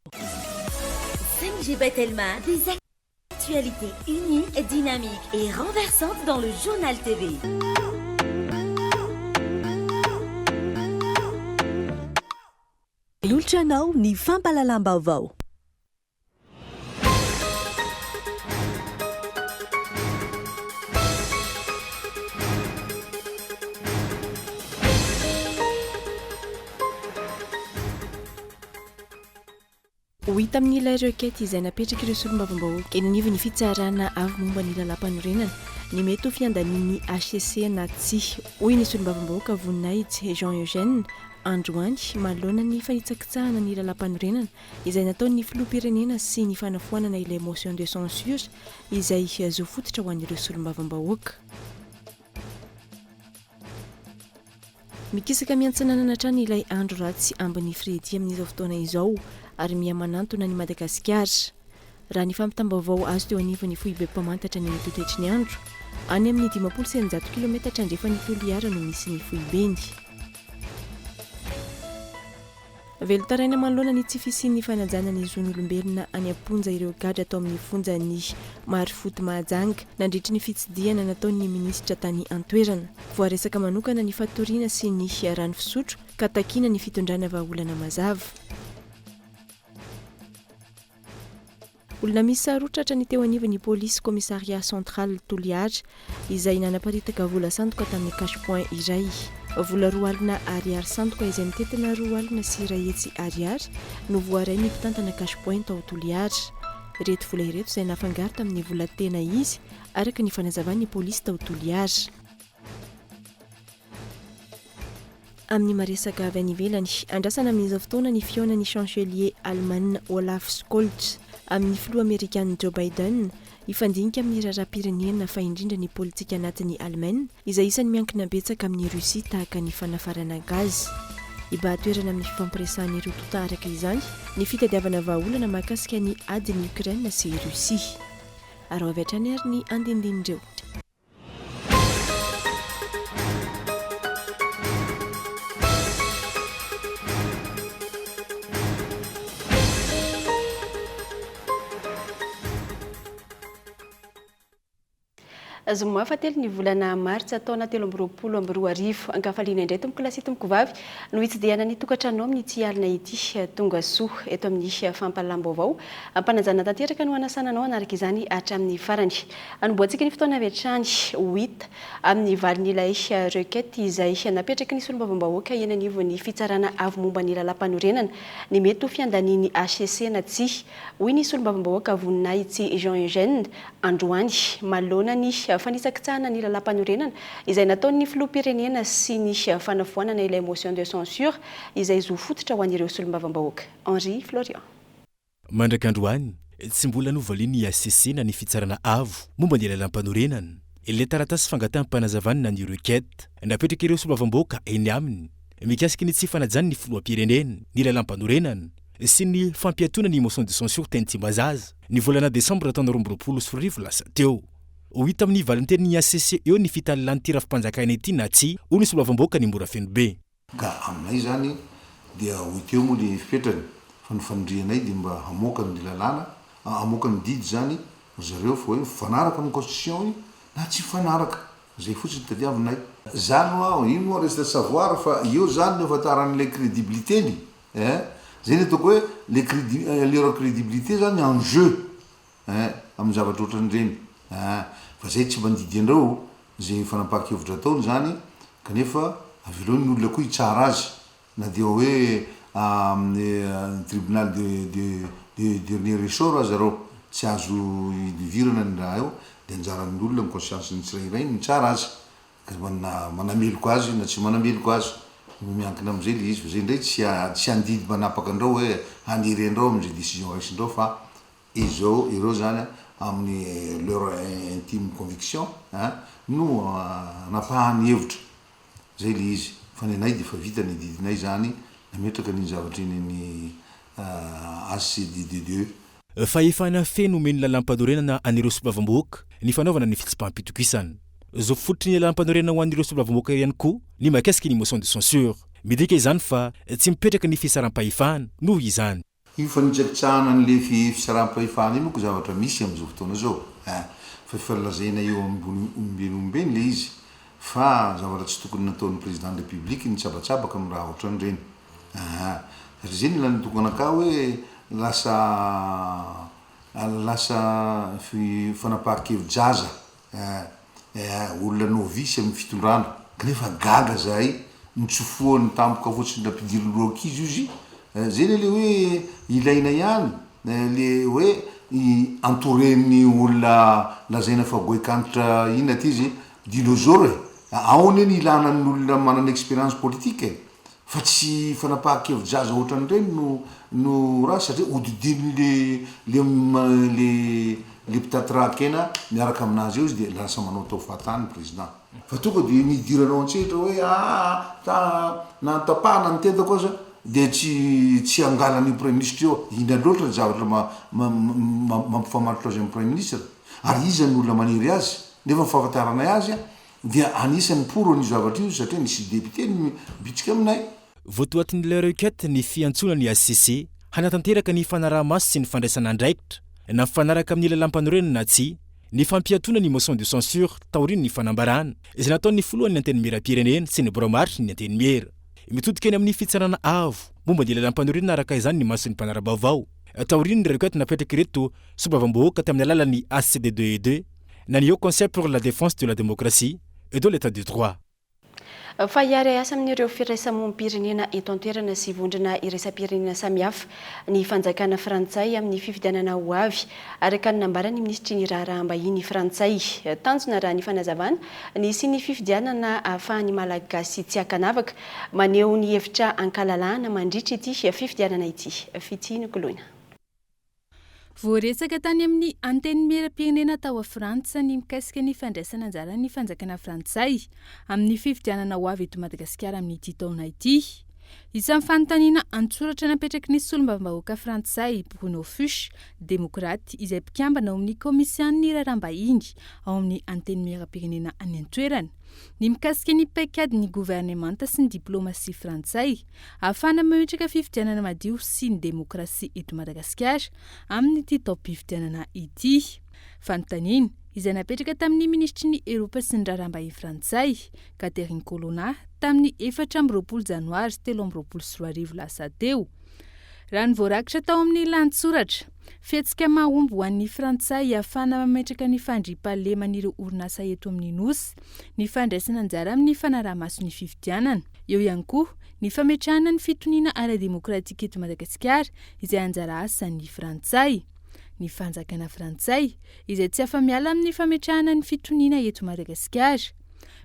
5G by Telma, des actualités uniques, dynamiques et renversantes dans le Journal TV. Manolotra anao ny fampahalalam-baovao. Ho hita amin'ilay requête izay napetrak'ireo solombavambahoaka eny anivon'ny fitsarana avo momba ny lalàmpanorenana ny mety ho fiandanian'ny hcc na tsia, hoy ny solombavambahoaka Voninahitsy Jean Eugène androany manoloana ny fanitsakitsahana ny lalàmpanorenana izay nataon'ny filoham-pirenena sy ny fanafoanana ilay motion de censure izay zo fototra ho an'ireo solombavambahoaka. Mikisaka miantsinanana hatrany ilay andro ratsy ambin'ny Freddy amin'izao fotoana izao ary miha manantona an'i Madagasikara. Raha ny fampitam-baovao azo teo anivon'ny foibe mpamantatra ny mety ho toetry ny andro, any amin'ny 650 kilometatra andrefan'i Toliara no misy ny foibeny. Velon-taraina manoloana ny tsy fisian'ny fanajana ny zon'olombelona any am-ponja ireo gadra tao amin'ny fonjan'i Marofoto Mahajanga nandritry ny fitsidihana nataon'ny minisitra tany an-toerana. Voaresaka manokana ny fatoriana sy ny rano fisotro ka takiana ny fitondrana vahaolana mazava. Olona miisa roa tratra ny teo anivon'ny polisy commissariat central Toliara izay nanaparitaka vola sandoka tamin'ny cash point iray. Vola 20 000 ariary sandoka izay mitentina 220 000 ariary no voarain'ny mpitantana cash point tao Toliara. Ireto vola ireto izay nafangaro tamin'ny vola tena izy araka ny fanazavan'ny polisy tao Toliara. Amin'ny maresaka avy any ivelany, andrasana amin'izao fotoana ny fihaonan'ny chancelier Alemana Olaf Scholz amin'ny filoha amerikana Joe Biden hifandinika amin'ny raharaham-pirenena fa indrindra ny politika anatin'i Alemaina izay isan'ny miankina betsaka amin'i Russie tahaka ny fanafarana gaz. Hibahan-toerana amin'ny fifampiresahan'ny roa tonta araka izany ny fitadiavana vahaolana mahakasika ny adin'i Ukraine sy Russie. Araho avy hatrany ary ny andinindin'ireo. Zoma fahatelo ny volana martsa taona 2023. Ankafaliana indray tompokolahy sy tompokovavy no hitsidihana ny tokantranonao amin'ity alina ity. Tonga soa eto amin'ny fampahalalam-baovao. Ampanajana tanteraka no hanasana anao hanaraka izany hatramin'ny farany. Hanombohantsika ny fotoana avy hatrany ho hita amin'ny valin'ilay requête izay napetraky ny solombavambahoaka eny anivon'ny Fitsarana avo momba ny lalàmpanorenana ny mety ho fiandanian'ny hcc na tsia, hoy ny solombavambahoaka Voninahitsy Jean Eugène androany manoloana ny fanitsakitsahana ny lalàmpanorenana izay nataon'ny filoham-pirenena sy ny fanafoanana ilay motion de censure izay zo fototra ho an'ireo solombavambahoaka. Henri Florian. Mandraka androany, tsy mbola novalian'ny hcc na ny Fitsarana Avo momba ny Lalàmpanorenana ilay taratasy fangataham-panazavana na ny requête napetrak'ireo solombavambahoaka eny aminy mikasika ny tsy fanajan'ny filoham-pirenena ny lalàmpanorenana sy ny fampiatoana ny motion de censure teny Tsimbazaza ny volana desambra taona 2022 lasa teo. Ho hita amin'ny valintenin'ny hcc eo ny fitalelan'ity rafi-panjakana ity na tsia, hoy ny solombavambahoaka ny Morafenobe. Ka aminay izany dia ho hita eo moa le fipetrany fa ny fanirianay dia mba hamoaka ny lalàna, hamoaka ny didy izany ry zareo fa hoe mifanaraka amin'ny constitution io na tsy mifanaraka, zay fotsiny tadiavinay. Zany ho'aho, io moa reste à savoir fa eo zany no ahafantaran'ilay crédibilité-ny eh, zay ny ataoko hoe le credi- leur crédibilité zany en jeu. Ein, amin'ny zavatra ohatran'ireny ein, fa zay tsy mandidy anreo ze fanapahan-kevitra ataony zany, kanefa avelao ny olona koa hitsara azy, na dia hoe amin'ny tribunal de de de dernier ressort aza reo, tsy azo idivirana ny raha eo, de anjaran'ny olona ny conscience-n'ny tsirairay ny mitsara azy, ka na manameloka azy na tsy manameloka azy, miankina am'zay le izy, fa zay ndray tsy tsy handidy manapaka anreo hoe hanery anreo am'zay décision raisinreo fa Izao ireo zany amin'ny leur intime conviction an no anapahany hevitra, zay le izy, fa ny anay de efa vita ny adidinay zany nametraka an'iny zavatra iny ny HCDDDE. Fahefana feno omen'ny lalàmpanorenana an'ireo solombavambahoaka ny fanaovana ny fitsipaham-pitokisana. Zo fototry ny lalàmpanorenana ho an'ireo solombavambahoaka ihany koa ny mahakasika ny motion de censure. Midika izany fa tsy mipetraka ny fisaram-pahefana noho izany. Io fanitsakitsahana an'le fisaraham-pahefana io manko zavatra misy amin'izao fotoana izao eh! Fa efa lazaina eo ambony ombeny ombeny le izy fa zavatra tsy tokony nataon'ny président de république ny nitsabatsabaka amin'ny raha ohatran'ireny aa! Satria zay ny ilàna tokana ka hoe lasa lasa fanapahan-kevi-jaza Eh eh olona novice amin'ny fitondrana kanefa gaga zahay nitsofohany tampoka fotsiny nampidiriny roa ankizy ozy eh, zay le le hoe ilaina ihany eh, le hoe entouren'ny olona lazaina fa goaikanitra inona ty izy dinosaure e, ao anie ny ilana ny olona manana expérience politique e. Fa tsy fanapahan-kevi-jaza ohatran'ireny no no raha satria hodidin'le le le le mpitaty rà-kena miaraka aminazy eo izy dia lasa manao tao fahatany ny président. Fa tonga dia nidiranao an-tsehatra hoe aa ta na tapahana ny tendako aza dia tsy tsy hangala an'io praiminisitra io aho. Inona loatra ny zavatra ma ma mampifamatotra azy amin'ny praiminisitra? Ary iza no olona manery azy? Nefa ny fahafantaranay azy Dia anisan'ny pour an'io zavatra io satria misy député mibitsika aminay. Votoatin'ilay requête ny fiantsoana ny hcc hanatanteraka ny fanaraha-maso sy ny fandraisana andraikitra, na mifanaraka amin'ny lalàmpanorenana na tsia, ny fampiatoana ny motion de censure taorian'ny fanambarana izay nataon'ny filohan'ny Antenimierampirenena sy ny birao maharitry ny Antenimiera. Mitodika eny amin'ny Fitsarana Avo momba ny lalàmpanorenana araka izany ny mason'ny mpanara-baovao taorian'ny requête napetrak'ireto solombavambahoaka tamin'ny alalan'ny HCD2 et 2 na ny Haut Conseil pour la Défense de la Démocratie et de l'Etat de Droit. Fa hiara-hiasa amin'ireo firaisamonim-pirenena eto an-toerana sy vondrona iraisam-pirenena samihafa ny fanjakana frantsay amin'ny fifidianana ho avy, araka ny nambaran'ny minisitry ny Raharaham-bahiny frantsay. Tanjona raha ny fanazavana, ny hisian'ny fifidianana ahafahan'ny Malagasy tsy ankanavaka maneho ny hevitra ankalalahana mandritra ity fifidianana ity. Fitia Nokoloina. Voaresaka tany amin'ny Antenimierampirenena tao Frantsa ny mikasika ny fandraisana anjaran'ny fanjakana frantsay amin'ny fifidianana ho avy eto Madagasikara amin'ity taona ity. Isan'ny fanontaniana an-tsoratra napetraky ny solombavambahoaka frantsay Bruno Fuchs, demokraty, izay mpikambana ao amin'ny kaomisianin'ny raharaham-bahiny ao amin'ny Antenimierampirenena any an-toerana, ny mikasika ny paikadin'ny governemanta sy ny diplaomasia frantsay Ahafahana mametraka fifidianana madio sy ny demokrasia eto Madagasikara amin'ity taom-pifidianana ity. Fanontaniana izay napetraka tamin'ny minisitry ny Eropa sy ny raharaham-bahiny frantsay, Catherine Colonna, tamin'ny 24 janoary 2023 lasa teo. Raha ny voarakitra tao amin'ny lahatsoratra, fihetsika mahomby ho an'ny frantsay ahafahana mametraka ny fandriampahaleman'ireo orinasa eto amin'ny Nosy ny fandraisana anjara amin'ny fanaraha-maso ny fifidianana. Eo ihany koa ny fametrahana ny fitoniana ara-demokratika eto Madagasikara izay anjara asan'ny Frantsay. Ny fanjakana frantsay izay tsy afa-miala amin'ny fametrahana ny fitoniana eto Madagasikara.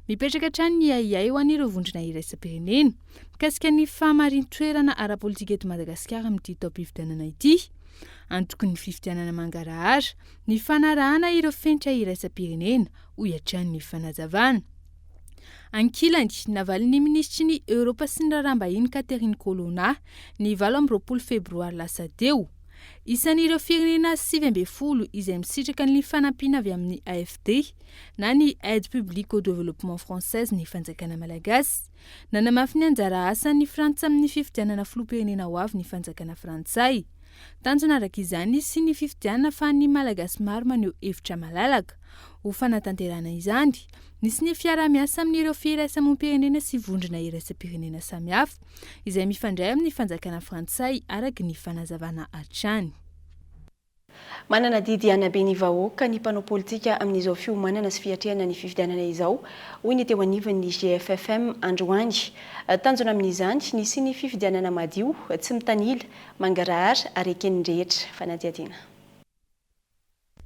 Mipetraka hatrany ny ahiahy ho an'ireo vondrona iraisam-pirenena mikasika ny fahamarin-toerana ara-politika eto Madagasikara amin'ity taom-pifidianana ity. Antoky ny fifidianana mangarahara ny fanarahana ireo fenitra iraisam-pirenena, hoy hatrany ny fanazavana. Ankilany, navalin'ny minisitry ny Eoropa sy ny Raharaham-bahiny Catherine Colonna ny 28 febroary lasa teo. Isan'ireo firenena 19 izay misitraka ny fanampiana avy amin'ny AFD na ny Aide Publique au Développement Française ny fanjakana malagasy. Nanamafy ny anjara asan'ny Frantsa amin'ny fifidianana filoham-pirenena ho avy ny fanjakana frantsay. Tanjona araka izany sy ny fifidianana fa ny Malagasy maro maneho hevitra malalaka. Ho fanatanterahana izany, nisy ny fiaraha-miasa amin'ireo firaisamoam-pirenena sy vondrona iraisam-pirenena samihafa izay mifandray amin'ny fanjakana frantsay araka ny fanazavana hatrany. Manana adidy hanabe ny vahoaka ny mpanao politika amin'izao fiomanana sy fiatrehana ny fifidianana izao, hoy ny teo anivon'ny GFFM androany. Tanjona amin'izany ny hisian'ny fifidianana madio, tsy mitanila, mangarahara ary eken'ny rehetra. Fanadihadiana.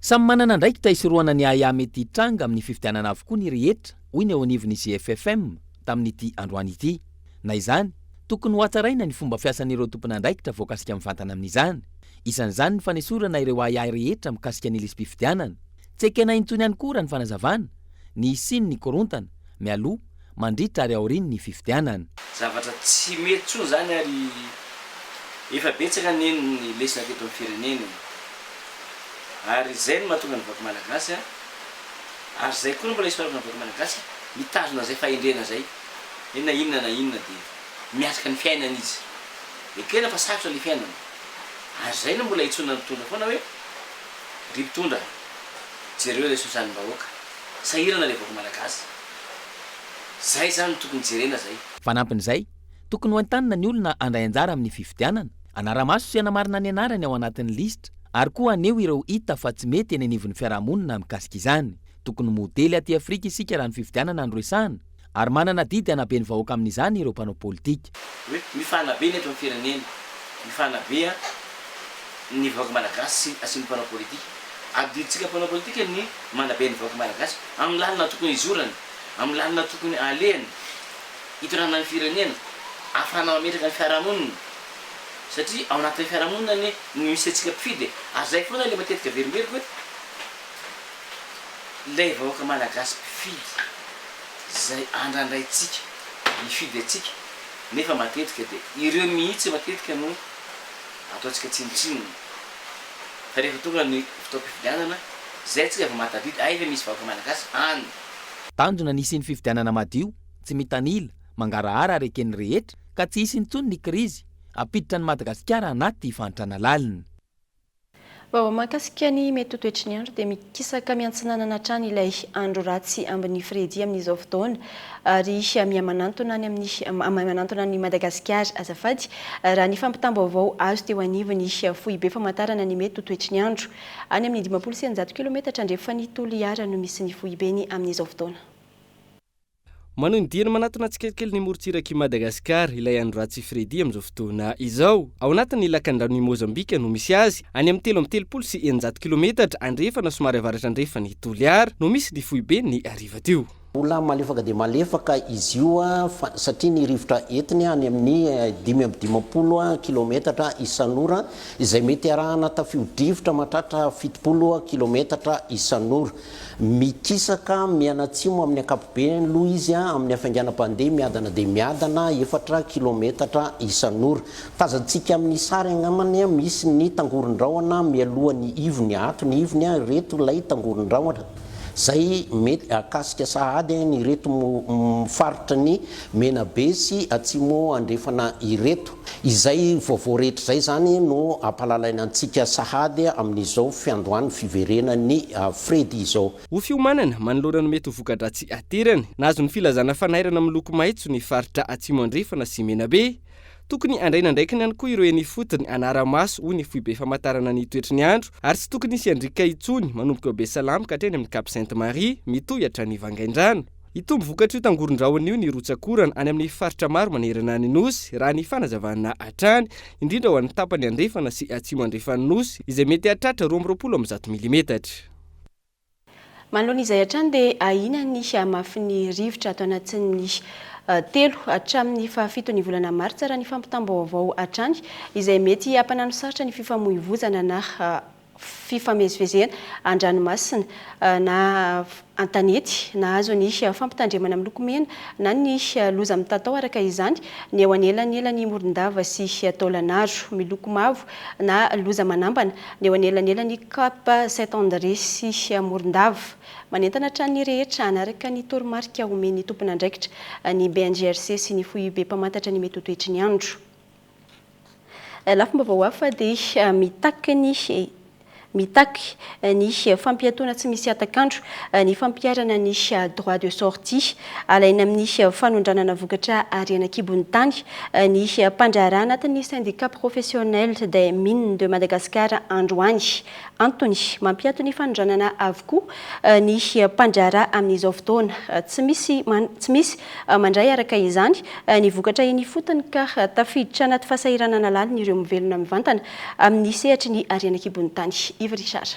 Samy manana andraikitra hisorohana ny ahiahy mety hitranga amin'ny fifidianana avokoa ny rehetra, hoy ny eo anivon'ny GFFM tamin'ity androany ity. Na izany, tokony hohatsaraina ny fomba fiasan'ireo tompon'andraikitra voakasika mivantana amin'izany. Isan'izany ny fanesorana ireo ahiahy rehetra mikasika ny lisi-pifidianana. Tsy ekena intsony ihany koa raha ny fanazavana, ny hisian'ny korontana, mialoha, mandritra ary aorian'ny fifidianana. Zavatra tsy mety intsony izany ary efa betsaka anie ny lesona teto amin'ny firenena e! Ary izay no mahatonga ny vahoaka malagasy a! Ary izay koa no mbola isaorana ny vahoaka malagasy mitazona izay fahendrena izay hoe na inona na inona dia miatrika ny fiainana izy. Ekena fa sarotra ilay fiainana. Ary zay no mbola itsoina ny mpitondra foana hoe ry mpitondra jereo ilay sosanim-bahoaka, sahirana ilay vahoaka malagasy. Zay zany no tokony jerena zay. Fanampin'izay, tokony ho entanina ny olona handray anjara amin'ny fifidianana, hanara-maso sy hanamarina ny anarany ao anatin'ny lisitra ary koa haneho ireo hita fa tsy mety eny anivon'ny fiarahamonina mikasika izany. Tokony modely aty Afrika isika raha ny fifidianana no resahana ary manana adidy hanabe ny vahoaka amin'izany ireo mpanao politika. Hoe mifanabe ny eto amin'ny firenena, mifanabe ny vahoaka malagasy sy ny mpanao politika. Adidintsika mpanao politika ny manabe ny vahoaka malagasy amin'ny lalana tokony hizorany, amin'ny lalana tokony alehany hitondrana ny firenena, ahafahana mametraka ny fiarahamonina. Satria ao anatin'ny fiarahamonina anie no misy antsika mpifidy e! Ary izay foana ilay matetika averimberiko hoe ilay vahoaka malagasy mpifidy izay andrandraintsika hifidy antsika nefa matetika dia ireo mihitsy matetika no ataontsika tsinontsinona fa rehefa tonga ny fotoam-pifidianana izay tsika vao mahatadidy hay ve misy vahoaka malagasy any. Tanjona ny hisian'ny fifidianana madio, tsy mitanila, mangarahara ary eken'ny rehetra ka tsy hisy intsony ny krizy hampiditra an'i Madagasikara anaty fahantrana lalina. Vaovao mahakasika ny mety ho toetry ny andro dia mikisaka miantsinanana hatrany ilay andro ratsy ambin'ny Freddy amin'izao fotoana ary miha-manantona any amin'ny manantona an'i Madagasikara azafady raha ny fampitam-baovao azo teo anivon'ny foibe famantarana ny mety ho toetry ny andro any amin'ny 650 kilometatra andrefan'i Toliara no misy ny foibeny amin'izao fotoana. Manohy ny diany manatona tsikelikely ny morontsirak'i Madagasikara ilay andro ratsy Freddy amin'izao fotoana izao. Ao anatin'ny lakandranon'i Mozambika no misy azy, any amin'ny 633 kilometatra andrefana somary avaratra andrefan'i Toliara no misy ny foibeny ny hariva teo. Mbola malefaka dia malefaka izy io fa satria ny rivotra entiny any amin'ny 55 kilometatra isan'ora izay mety arahana tafio-drivotra mahatratra 70 kilometatra isan'ora. Mikisaka mianatsimo amin'ny ankapobeny aloha izy amin'ny hafainganam-pandeha miadana dia miadana, efatra kilaometatra isan'ora. Tazantsika amin'ny sary angambany misy ny tangoron-drahona mialoha ny ivony ato, ny ivony ireto ilay tangoron-drahona izay mety hahakasika sahady an'ireto faritra ny Menabe sy Atsimo Andrefana ireto. Izay vaovao rehetra izay izany no ampahalalaina antsika sahady amin'izao fiandohan'ny fiverenan'i Freddy izao. Ho fiomanana manoloana ny mety ho voka-dratsy aterany, nahazo ny filazana fanairana miloko maitso ny faritra Atsimo Andrefana sy Menabe. Tokony handray ny andraikiny ihany koa ireo eny ifotony hanara-maso, hoy ny foibe famantarana ny toetry ny andro, ary tsy tokony hisy handriaka intsony manomboka eo Besalampy ka hatreny amin'ny Cap Sainte Marie, mitohy hatrany Vangaindrano. Hitombo vokatr'io tangoron-drahona io ny rotsak'orana any amin'ny faritra maro manerana ny Nosy, raha ny fanazavana hatrany, indrindra ho an'ny tapany andrefana sy atsimo andrefan'ny Nosy, izay mety hahatratra 122 milimetatra. Manoloana izay hatrany dia ahiana ny hamafin'ny rivotra ato anatin'ny telo hatramin'ny fahafiton'ny volana martsa raha ny fampitam-baovao hatrany, izay mety hampanano sarotra ny fifamoivozana na fifamezivezena an-dranomasina na an-tanety. Nahazo ny fampitandremana miloko mena na ny loza mitatao araka izany ny eo anelanelan'i Morondava sy Taolagnaro. Miloko mavo na loza manambana ny eo anelanelan'i Cap Saint André sy Morondava. Manentana hatrany ny rehetra hanaraka ny toromarika omen'ny tompon'andraikitra ny BNGRC sy ny foibe mpamantatra ny mety ho toetry ny andro. Lafim-baovao hafa dia mitaky ny mitaky ny fampiatoana tsy misy hatak'andro ny fampiharana ny droit de sortie alaina amin'ny fanondranana vokatra harena an-kibon'ny tany ny mpandraharaha anatin'ny syndicat professionnel des mines de Madagascar androany. Antony, mampiato ny fanondranana avokoa ny mpandraharaha amin'izao fotoana. Tsy misy tsy misy mandray araka izany ny vokatra eny ifotony ka tafiditra anaty fahasahiranana lalina ireo mivelona mivantana amin'ny sehatry ny harena an-kibon'ny tany. Yves Richard.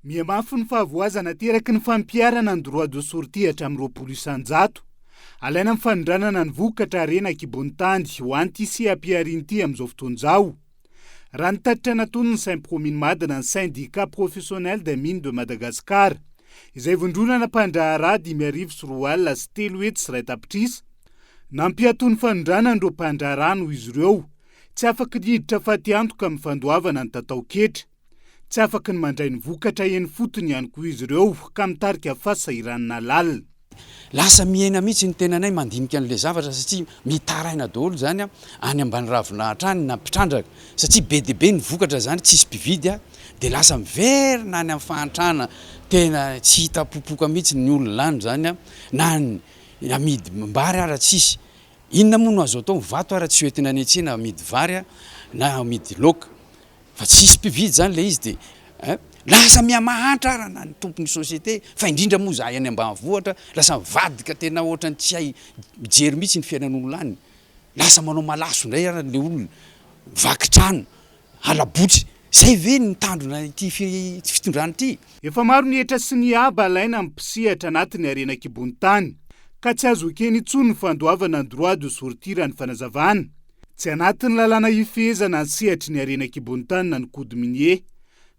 Mihamafy ny fahavoazana ateraky ny fampiharana ny droit de sortie hatramin'ny 20%. Alaina amin'ny fanondranana ny vokatra harena an-kibon'ny tany ho an'ity seha-pihariana ity amin'izao fotoana izao. Raha ny tatitra nataon'ny Symprominmad na ny Syndicat Professionnel des Mines de Madagascar, izay vondronana mpandraharaha 305 300 tapitrisa, nampiato ny fanondranana ireo mpandraharaha noho izy ireo tsy afaky ny hiditra fatiantoka amin'ny fandoavana ny tataon-ketra. Tsy afaky ny mandray ny vokatra eny fotony ihany koa izy ireo ka mitarika fahasahiranana lalina. Lasa mihena mihitsy ny tenanay mandinika an'ilay zavatra satria mitaraina daholo izany any ambany ravinahitra any na mpitrandraka satria be dia be ny vokatra izany tsisy mpividy dia lasa miverina any amin'ny fahantrana tena tsy hita popoka mihitsy ny olona any izany na ny amidim-bary ara tsisy. Inona moa no azo atao, ny vato ara tsy ho entina any an-tsena amidy vary na amidy laoka. Fa tsisy mpividy zany le izy de eh, lasa mihamahantra ara na ny tompon'ny société fa indrindra moa zahay any ambanivohitra lasa mivadika tena ohatran'ny tsy hay mijery mihitsy ny fiainan'olona any, lasa manao malaso indray ara le olona, vaky trano, hala-botry, zay ve ny mitandrona ity fitondrana ity? Efa maro ny hetra sy ny haba alaina amin'ny mpisehatra anatin'ny harena an-kibon'ny tany, ka tsy azo ekena intsony ny fandoavana ny droit de sortie raha ny fanazavana. Tsy anatin'ny lalàna ifehezana ny sehatry ny harena an-kibon'ny tany na ny code minier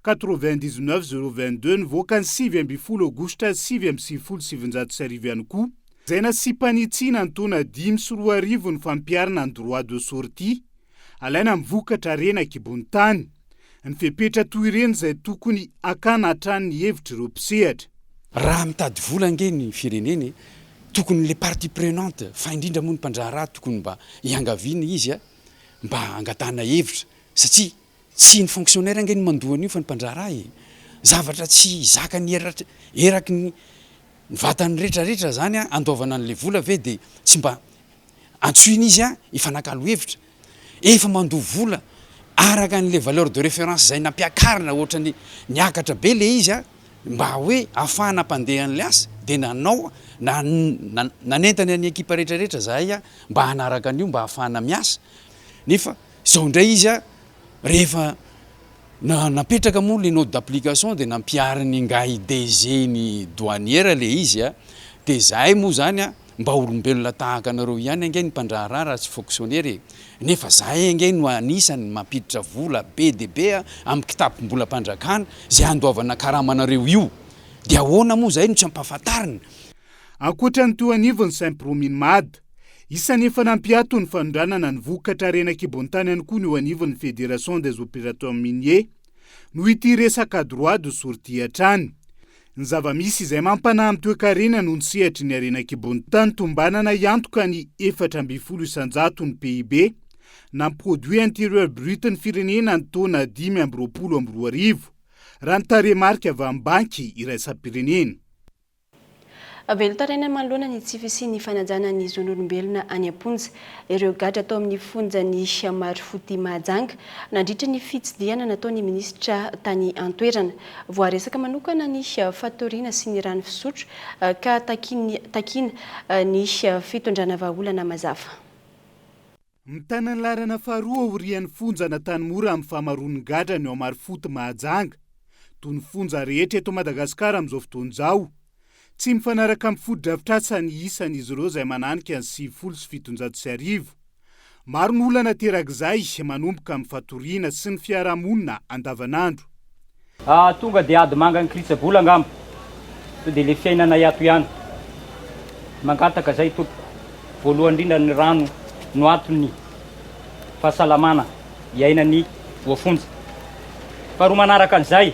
99 022 nivoaka ny 19 aogositra 1999 ihany koa, izay nasiam-panitsiana ny taona 2005 ny fampiharana ny droit de sortie alaina amin'ny vokatra harena an-kibon'ny tany. Ny fepetra toy ireny izay tokony hakana hatrany ny hevitr'ireo mpisehatra. Raha mitady vola ange ny firenena e, tokony les parties prenantes fa indrindra moa ny mpandraharaha tokony mba hiangaviana izy mba hangatahana hevitra satria tsy ny fonctionnaire ange no mandoa an'io fa ny mpandraharaha e! Zavatra tsy zakan'ny eraky ny vatan'ny retraretra zany andoavana an'le vola ve de tsy mba antsoina izy hifanakalo hevitra Efa mandoa vola araka an'ilay valeur de référence izay nampiakarina ohatran'ny niakatra be ilay izy mba hoe ahafahana hampandeha an'ilay asa dia nanao na nanentana ny ekipa rehetra rehetra zahay mba hanaraka an'io mba ahafahana miasa nefa izao indray izy rehefa Na napetraka moa le note d'application de nampiharin'ny ingahy DG ny douanière le izy a, de zahay moa zany a mba olombelona tahaka anareo ihany ange ny mpandraharaha raha tsy fonctionnaire e, nefa zahay ange no anisany mampiditra vola be de be a amin'ny kitapom-bolam-panjakana zay handoavana karamanareo io, de ahoana moa zahay no tsy ampahafantarina? Ankoatra ny teo anivon'ny Symprominmad, Isan'ny efa nampiato ny fanondranana ny vokatra harena an-kibon'ny tany ihany koa ny eo anivon'ny Fédération des opérateurs miniers noho ity resaka droit de sortie hatrany. Ny zava-misy izay mampanahy amin'ny toekarena noho ny sehatry ny harena an-kibon'ny tany tombanana hiantoka ny 14 isan-jaton'ny PIB na produit intérieur brut ny firenena ny taona 2025 raha ny tarehimarika avy amin'ny Banky iraisam-pirenena. Velon-taraina manoloana ny tsy fisian'ny fanajana ny zon'olombelona any am-ponja ireo gadra tao amin'ny fonjan'i Marofoty Mahajanga nandritra ny fitsidihana nataon'ny minisitra tany an-toerana. Voaresaka manokana ny fatoriana sy ny rano fisotro ka takiana ny fitondrana vahaolana mazava. Mitana ny laharana faharoa aorian'ny fonjan'Antanimora amin'ny fahamaroan'ny gadra ny ao Marofoty Mahajanga. Toy ny fonja rehetra eto Madagasikara amin'izao fotoana izao. Tsy mifanaraka amin'ny fotodrafitrasa ny isan'izy ireo izay mananika ny 1790. Maro ny olana aterak'izay, manomboka amin'ny fatoriana sy ny fiarahamonina andavanandro. Ah tonga dia ady manga ny kritsabola angamba. To dia le fiainanay ato ihany. Mangataka zay tompoko. Voalohany indrindra ny rano no antony fahasalamana iainan'ny voafonja. Faharoa manaraka an'izay,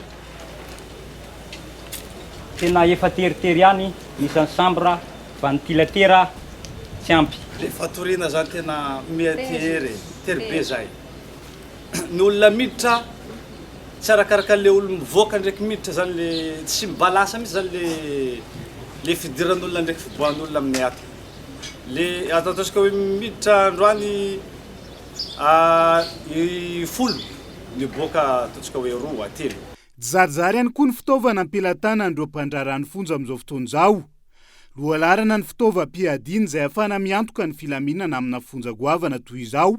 tena efa teritery ihany ny isan'ny chambre, ventilatera tsy ampy. Le fatoriana zany tena miha tery e, tery be zay. Ny olona miditra tsy arakaraka le olo mivoaka ndraiky miditra zany le tsy mi-balance mihitsy zany le le fidiran'olona ndraiky fiboahan'olona aminay ato. Le ataontsika hoe miditra androany folo miboaka ataontsika hoe roa telo. Tsizarizary ihany koa ny fitaovana am-pelatanan'ireo mpandraharaha ny fonja amin'izao fotoana izao. Lohalaharana ny fitaovam-piadiana izay ahafahana miantoka ny filaminana amina fonja goavana toy izao,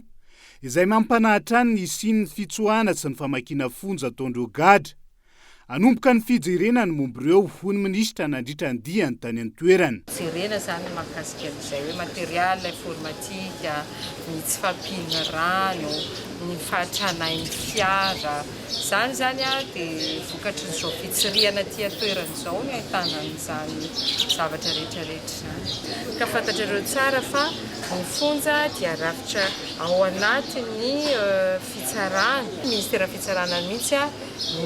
izay mampanahy hatrany ny hisian'ny fitsoahana sy ny famakiana fonja ataon'ireo gadra. Hanomboka ny fijerena ny momba ireo, hoy ny minisitra nandritra ny diany tany an-toerana. Jerena izany ny mahakasika an'izay hoe material informatique, ny tsy fahampian'ny rano, ny fahatranain'ny fiara. Izany izany dia vokatrin'izao fitsirihana aty an-toerana izao no ahitana an'izany zavatra rehetra rehetra izany. Ka fantatrareo tsara fa ny fonja dia rafitra ao anatin'ny fitsarana, Ministeran'ny fitsarana mihitsy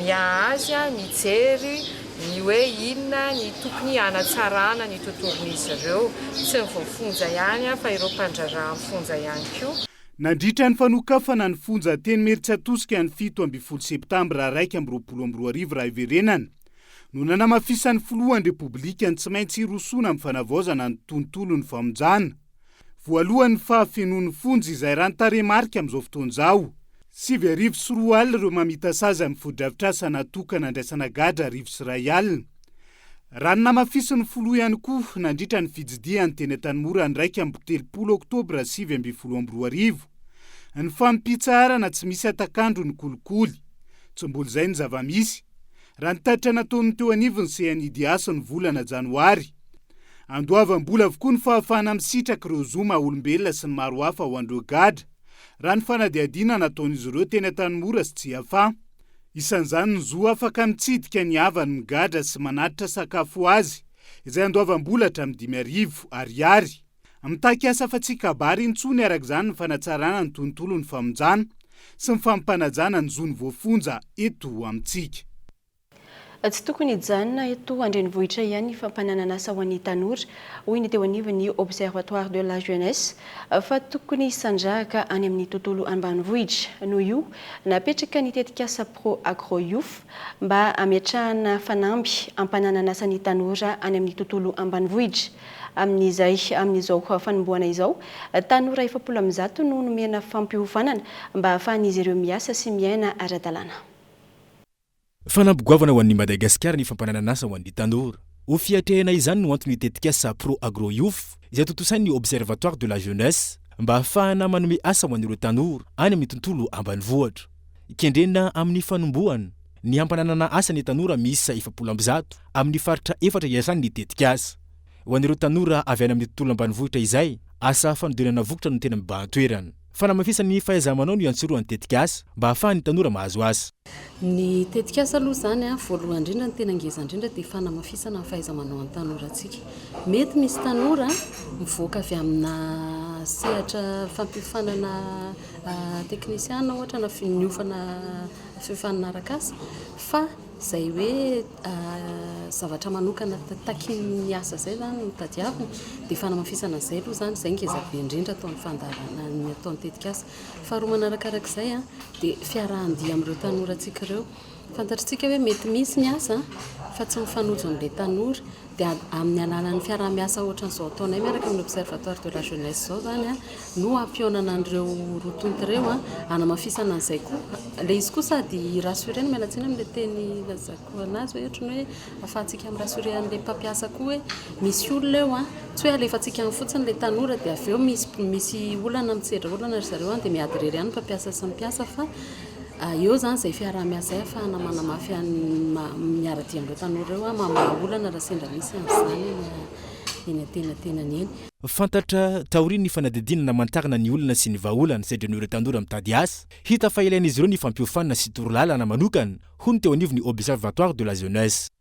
miaha azy, mijery. Ny hoe inona ny tokony hanatsarana ny tontolon'izy ireo, tsy ny voafonja ihany fa ireo mpandraharaha amin'ny fonja ihany koa. Nandritra ny fanokafana ny fonja teny Imerintsiatosika ny 17 septambra 2021 raha hiverenana, no nanamafisan'ny filohan'ny Repoblika ny tsy maintsy hirosoana amin'ny fanavaozana ny tontolon'ny famonjana. Voalohany ny fahafenoan'ny fonja izay raha ny tarehimarika amin'izao fotoana izao. 2009 ireo mamita sazy amin'ny fotodrafitrasa natokana handraisana gadra 1100. Raha ny namafisin'ny filoha ihany koa nandritra ny fitsidihany teny Antanimora ny 31 oktobra 2019, ny fampitsaharana tsy misy hatak'andro ny kolikoly. Tsy mbola izay ny zava-misy. Raha ny tatitra nataon'ny teo anivon'ny CNIDH ny volana janoary. Andoavam-bola avokoa ny fahafahana misitraka ireo zo maha olombelona sy ny maro hafa ho an'ireo gadra, raha ny fanadihadiana nataon'izy ireo teny Antanimora sy Tsiafahy. Isan'izany ny zo afaka mitsidika ny havany migadra sy manatitra sakafo ho azy, izay andoavam-bola hatramin'ny 5000 ariary. Mitaky asa fa tsy kabary intsony araka izany ny fanatsarana ny tontolon'ny famonjana sy ny fampanajana ny zon'ny voafonja eto amintsika. Tsy tokony hijanona eto an-drenivohitra ihany ny fampananan'asa ho an'ny tanora, hoy ny teo anivon'ny Observatoire de la jeunesse, fa tokony hisandrahaka any amin'ny tontolo ambanivohitra. Noho io, napetraka ny tetikasa Pro Agro Youth mba hametrahana fanamby hampananan'asa ny tanora any amin'ny tontolo ambanivohitra. Amin'izay, amin'izao fanombohana izao, tanora 140 no nomena fampiofanana mba hahafahan'izy ireo miasa sy miaina ara-dalàna. Fanamby goavana ho an'i Madagasikara ny fampananan'asa ho an'ny tanora. Ho fiatrehana izany no anton'ny tetikasa Pro Agro Youth izay tontosain'ny Observatoire de la Jeunesse mba hahafahana manome asa ho an'ireo tanora any amin'ny tontolo ambanivohitra. Kendrena amin'ny fanombohana ny hampananana asa ny tanora miisa 140 amin'ny faritra efatra iasan'ny tetikasa. Ho an'ireo tanora avy any amin'ny tontolo ambanivohitra izay, asa fanodinana vokatra no tena mibahan-toerana. Fanamafisana ny fahaiza-manao no iantsorohan'ny tetikasa mba hahafahan'ny tanora mahazo asa. Ny tetikasa aloha izany, voalohany indrindra, ny tena ngeza indrindra dia fanamafisana ny fahaiza-manao an'ny tanorantsika. Mety misy tanora mivoaka avy amina sehatra fampiofanana teknisiana ohatra na niofana fiofanana arak'asa fa izay hoe zavatra manokana takian'ny asa izay izany no tadiavina dia fanamafisana an'izay aloha izany, izay ngeza be indrindra ataon'ny fandaharana, ny ataon'ny tetikasa. Faharoa manarakarak'izay dia fiarahan-dia amin'ireo tanorantsika ireo. Fantatritsika hoe mety misy ny asa fa tsy mifanojo amin'ilay tanora. Dia amin'ny alalan'ny fiaraha-miasa ohatran'izao ataonay miaraka amin'ny Observatoire de la jeunesse izao izany no hampihaonana an'ireo roa tonta ireo, hanamafisana an'izay koa. Ilay izy koa sady hi-rassurer-na, miala tsiny amin'ilay teny ilazako an'azy hoe ohatran'ny hoe ahafahantsika mi-rassurer an'ilay mpampiasa koa hoe misy olona eo. Tsy hoe alefantsika any fotsiny ilay tanora dia avy eo misy misy olana mitsedra olana ry zareo any dia miady irery ihany ny mpampiasa sy ny mpiasa fa eo izany izay fiaraha-miasa izay ahafahana manamafy miara-dia amin'ireo tanora ireo mamaha olana raha sendra misy an'izany eny antenatenany eny. Fantatra taorian'ny fanadihadiana namantarana ny olana sy ny vahaolana sedran'ireo tanora mitady asa, hita fa ilain'izy ireo ny fampiofanana sy torolalana manokana, hoy ny teo anivon'ny Observatoire de la jeunesse.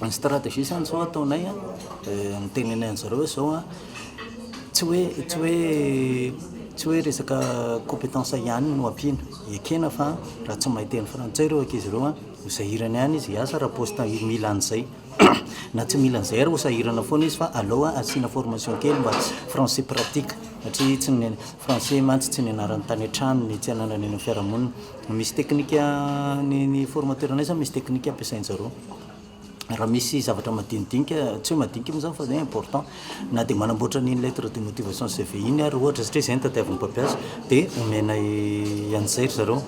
Ny stratégie zany zao ataonay an, nitenenay an'zareo hoe zao an, tsy hoe tsy hoe tsy hoe resaka compétence ihany no ampiana, ekena fa raha tsy mahay teny frantsay ireo ankizy ireo an, ho sahirana ihany izy hiasa raha poste mila an'izay, na tsy mila an'izay ary ho sahirana foana izy fa aleo asiana formation kely mba français pratique satria tsy ny français mantsy tsy nianarany tany an-tranony, tsy ananany eny amin'ny fiarahamonina. Misy teknika ny ny formateur anay zany misy teknika ampiasain-jareo. Raha misy zavatra madinidinika, tsy hoe madinika moa zany fa hoe important, na dia manamboatra an'iny lettre de motivation CV iny ary ohatra satria izay no tadiavin'ny mpampiasa dia omenay an'izay ry zareo.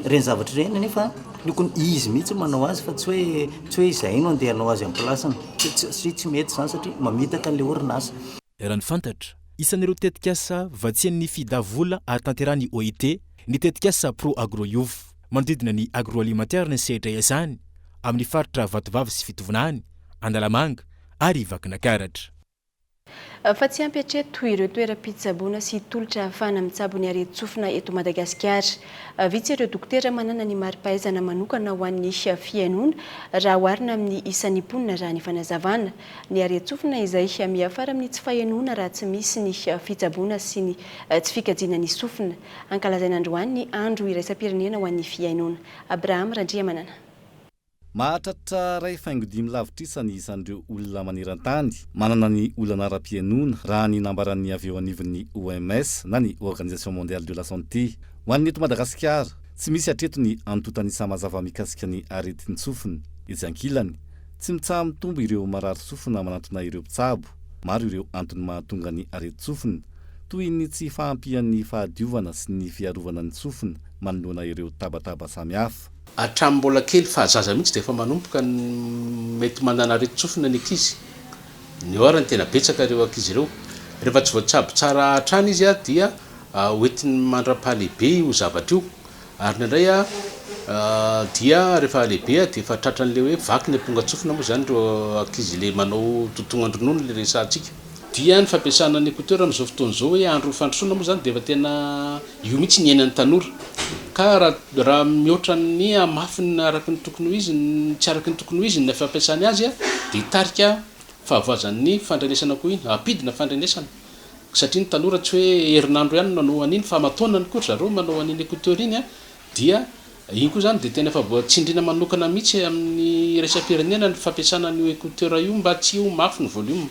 Ireny zavatra ireny anefa tokony izy mihitsy no manao azy fa tsy hoe tsy hoe izahay no andeha hanao azy amin'ny place-ny satria tsy mety izany satria mamitaka an'ilay orinasa. Raha ny fantatra, isan'ireo tetikasa vatsian'ny FIDA vola ahatanterahan'ny OIT ny tetikasa Pro Agro Youth. Manodidina ny agroalimentaire ny sehatra iasany amin'ny faritra Vatovavy sy Fitovinany, Analamanga ary Vakinakaratra. Fa tsy ampy hatreto ireo toeram-pitsaboana sy tolotra ahafahana mitsabo ny aretin-tsofina eto Madagasikara. Vitsy ireo dokotera manana ny mari-pahaizana manokana ho an'ny fihainoana raha oharina amin'ny isan'ny mponina raha ny fanazavana. Ny aretin-tsofina izay miafara amin'ny tsy fahenoana raha tsy misy ny fitsaboana sy ny tsy fikajiana ny sofina. Ankalazaina androany ny andro iraisam-pirenena ho an'ny fihainoana. Abraham Randriamanana. Mahatratra 1,5 lavitrisa ny isan'ireo olona maneran-tany manana ny olana ara-pihainoana, raha ny nambaran'ny avy eo anivon'ny OMS na ny Organisation Mondiale de la Santé. Ho an'ny eto Madagasikara, tsy misy hatreto ny antontan'isa mazava mikasika ny aretin-tsofina. Etsy ankilany, tsy mitsaha-mitombo ireo marary sofina manantona ireo mpitsabo. Maro ireo antony mahatonga ny aretin-tsofina, toy ny tsy fahampian'ny fahadiovana sy ny fiarovana ny sofina manoloana ireo tabataba samihafa. Hatramin'ny mbola kely fahazaza mihitsy dia efa manomboka ny mety manana aretin-tsofina ny ankizy. Ny eo ary no tena betsaka ireo ankizy ireo. Rehefa tsy voatsabo tsara hatrany izy dia ho entiny mandra-pahalehibe io zavatra io. Ary indraindray dia rehefa lehibe dia efa tratran'ilay hoe vaky ny ampongan-tsofina moa izany ireo ankizy ilay manao totohondronono ilay resahantsika. Dia ny fampiasana ny écouteur amin'izao fotoana izao hoe andro fandrosoana moa izany dia efa tena io mihitsy ny iainan'ny tanora. Ka raha raha mihoatra ny hamafiny araka ny tokony ho izy ny tsy araka ny tokony ho izy ny fampiasany azy dia hitarika fahavoazan'ny fandrenesana koa iny, hampidina fandrenesana. Satria ny tanora tsy hoe herinandro ihany no nanao an'iny fa aman-taonany koa ry zareo manao an'iny écouteur iny dia iny koa izany dia tena efa voatsindriana manokana mihitsy amin'ny iraisam-pirenena ny fampiasana an'io écouteur io mba tsy ho mafy ny volume.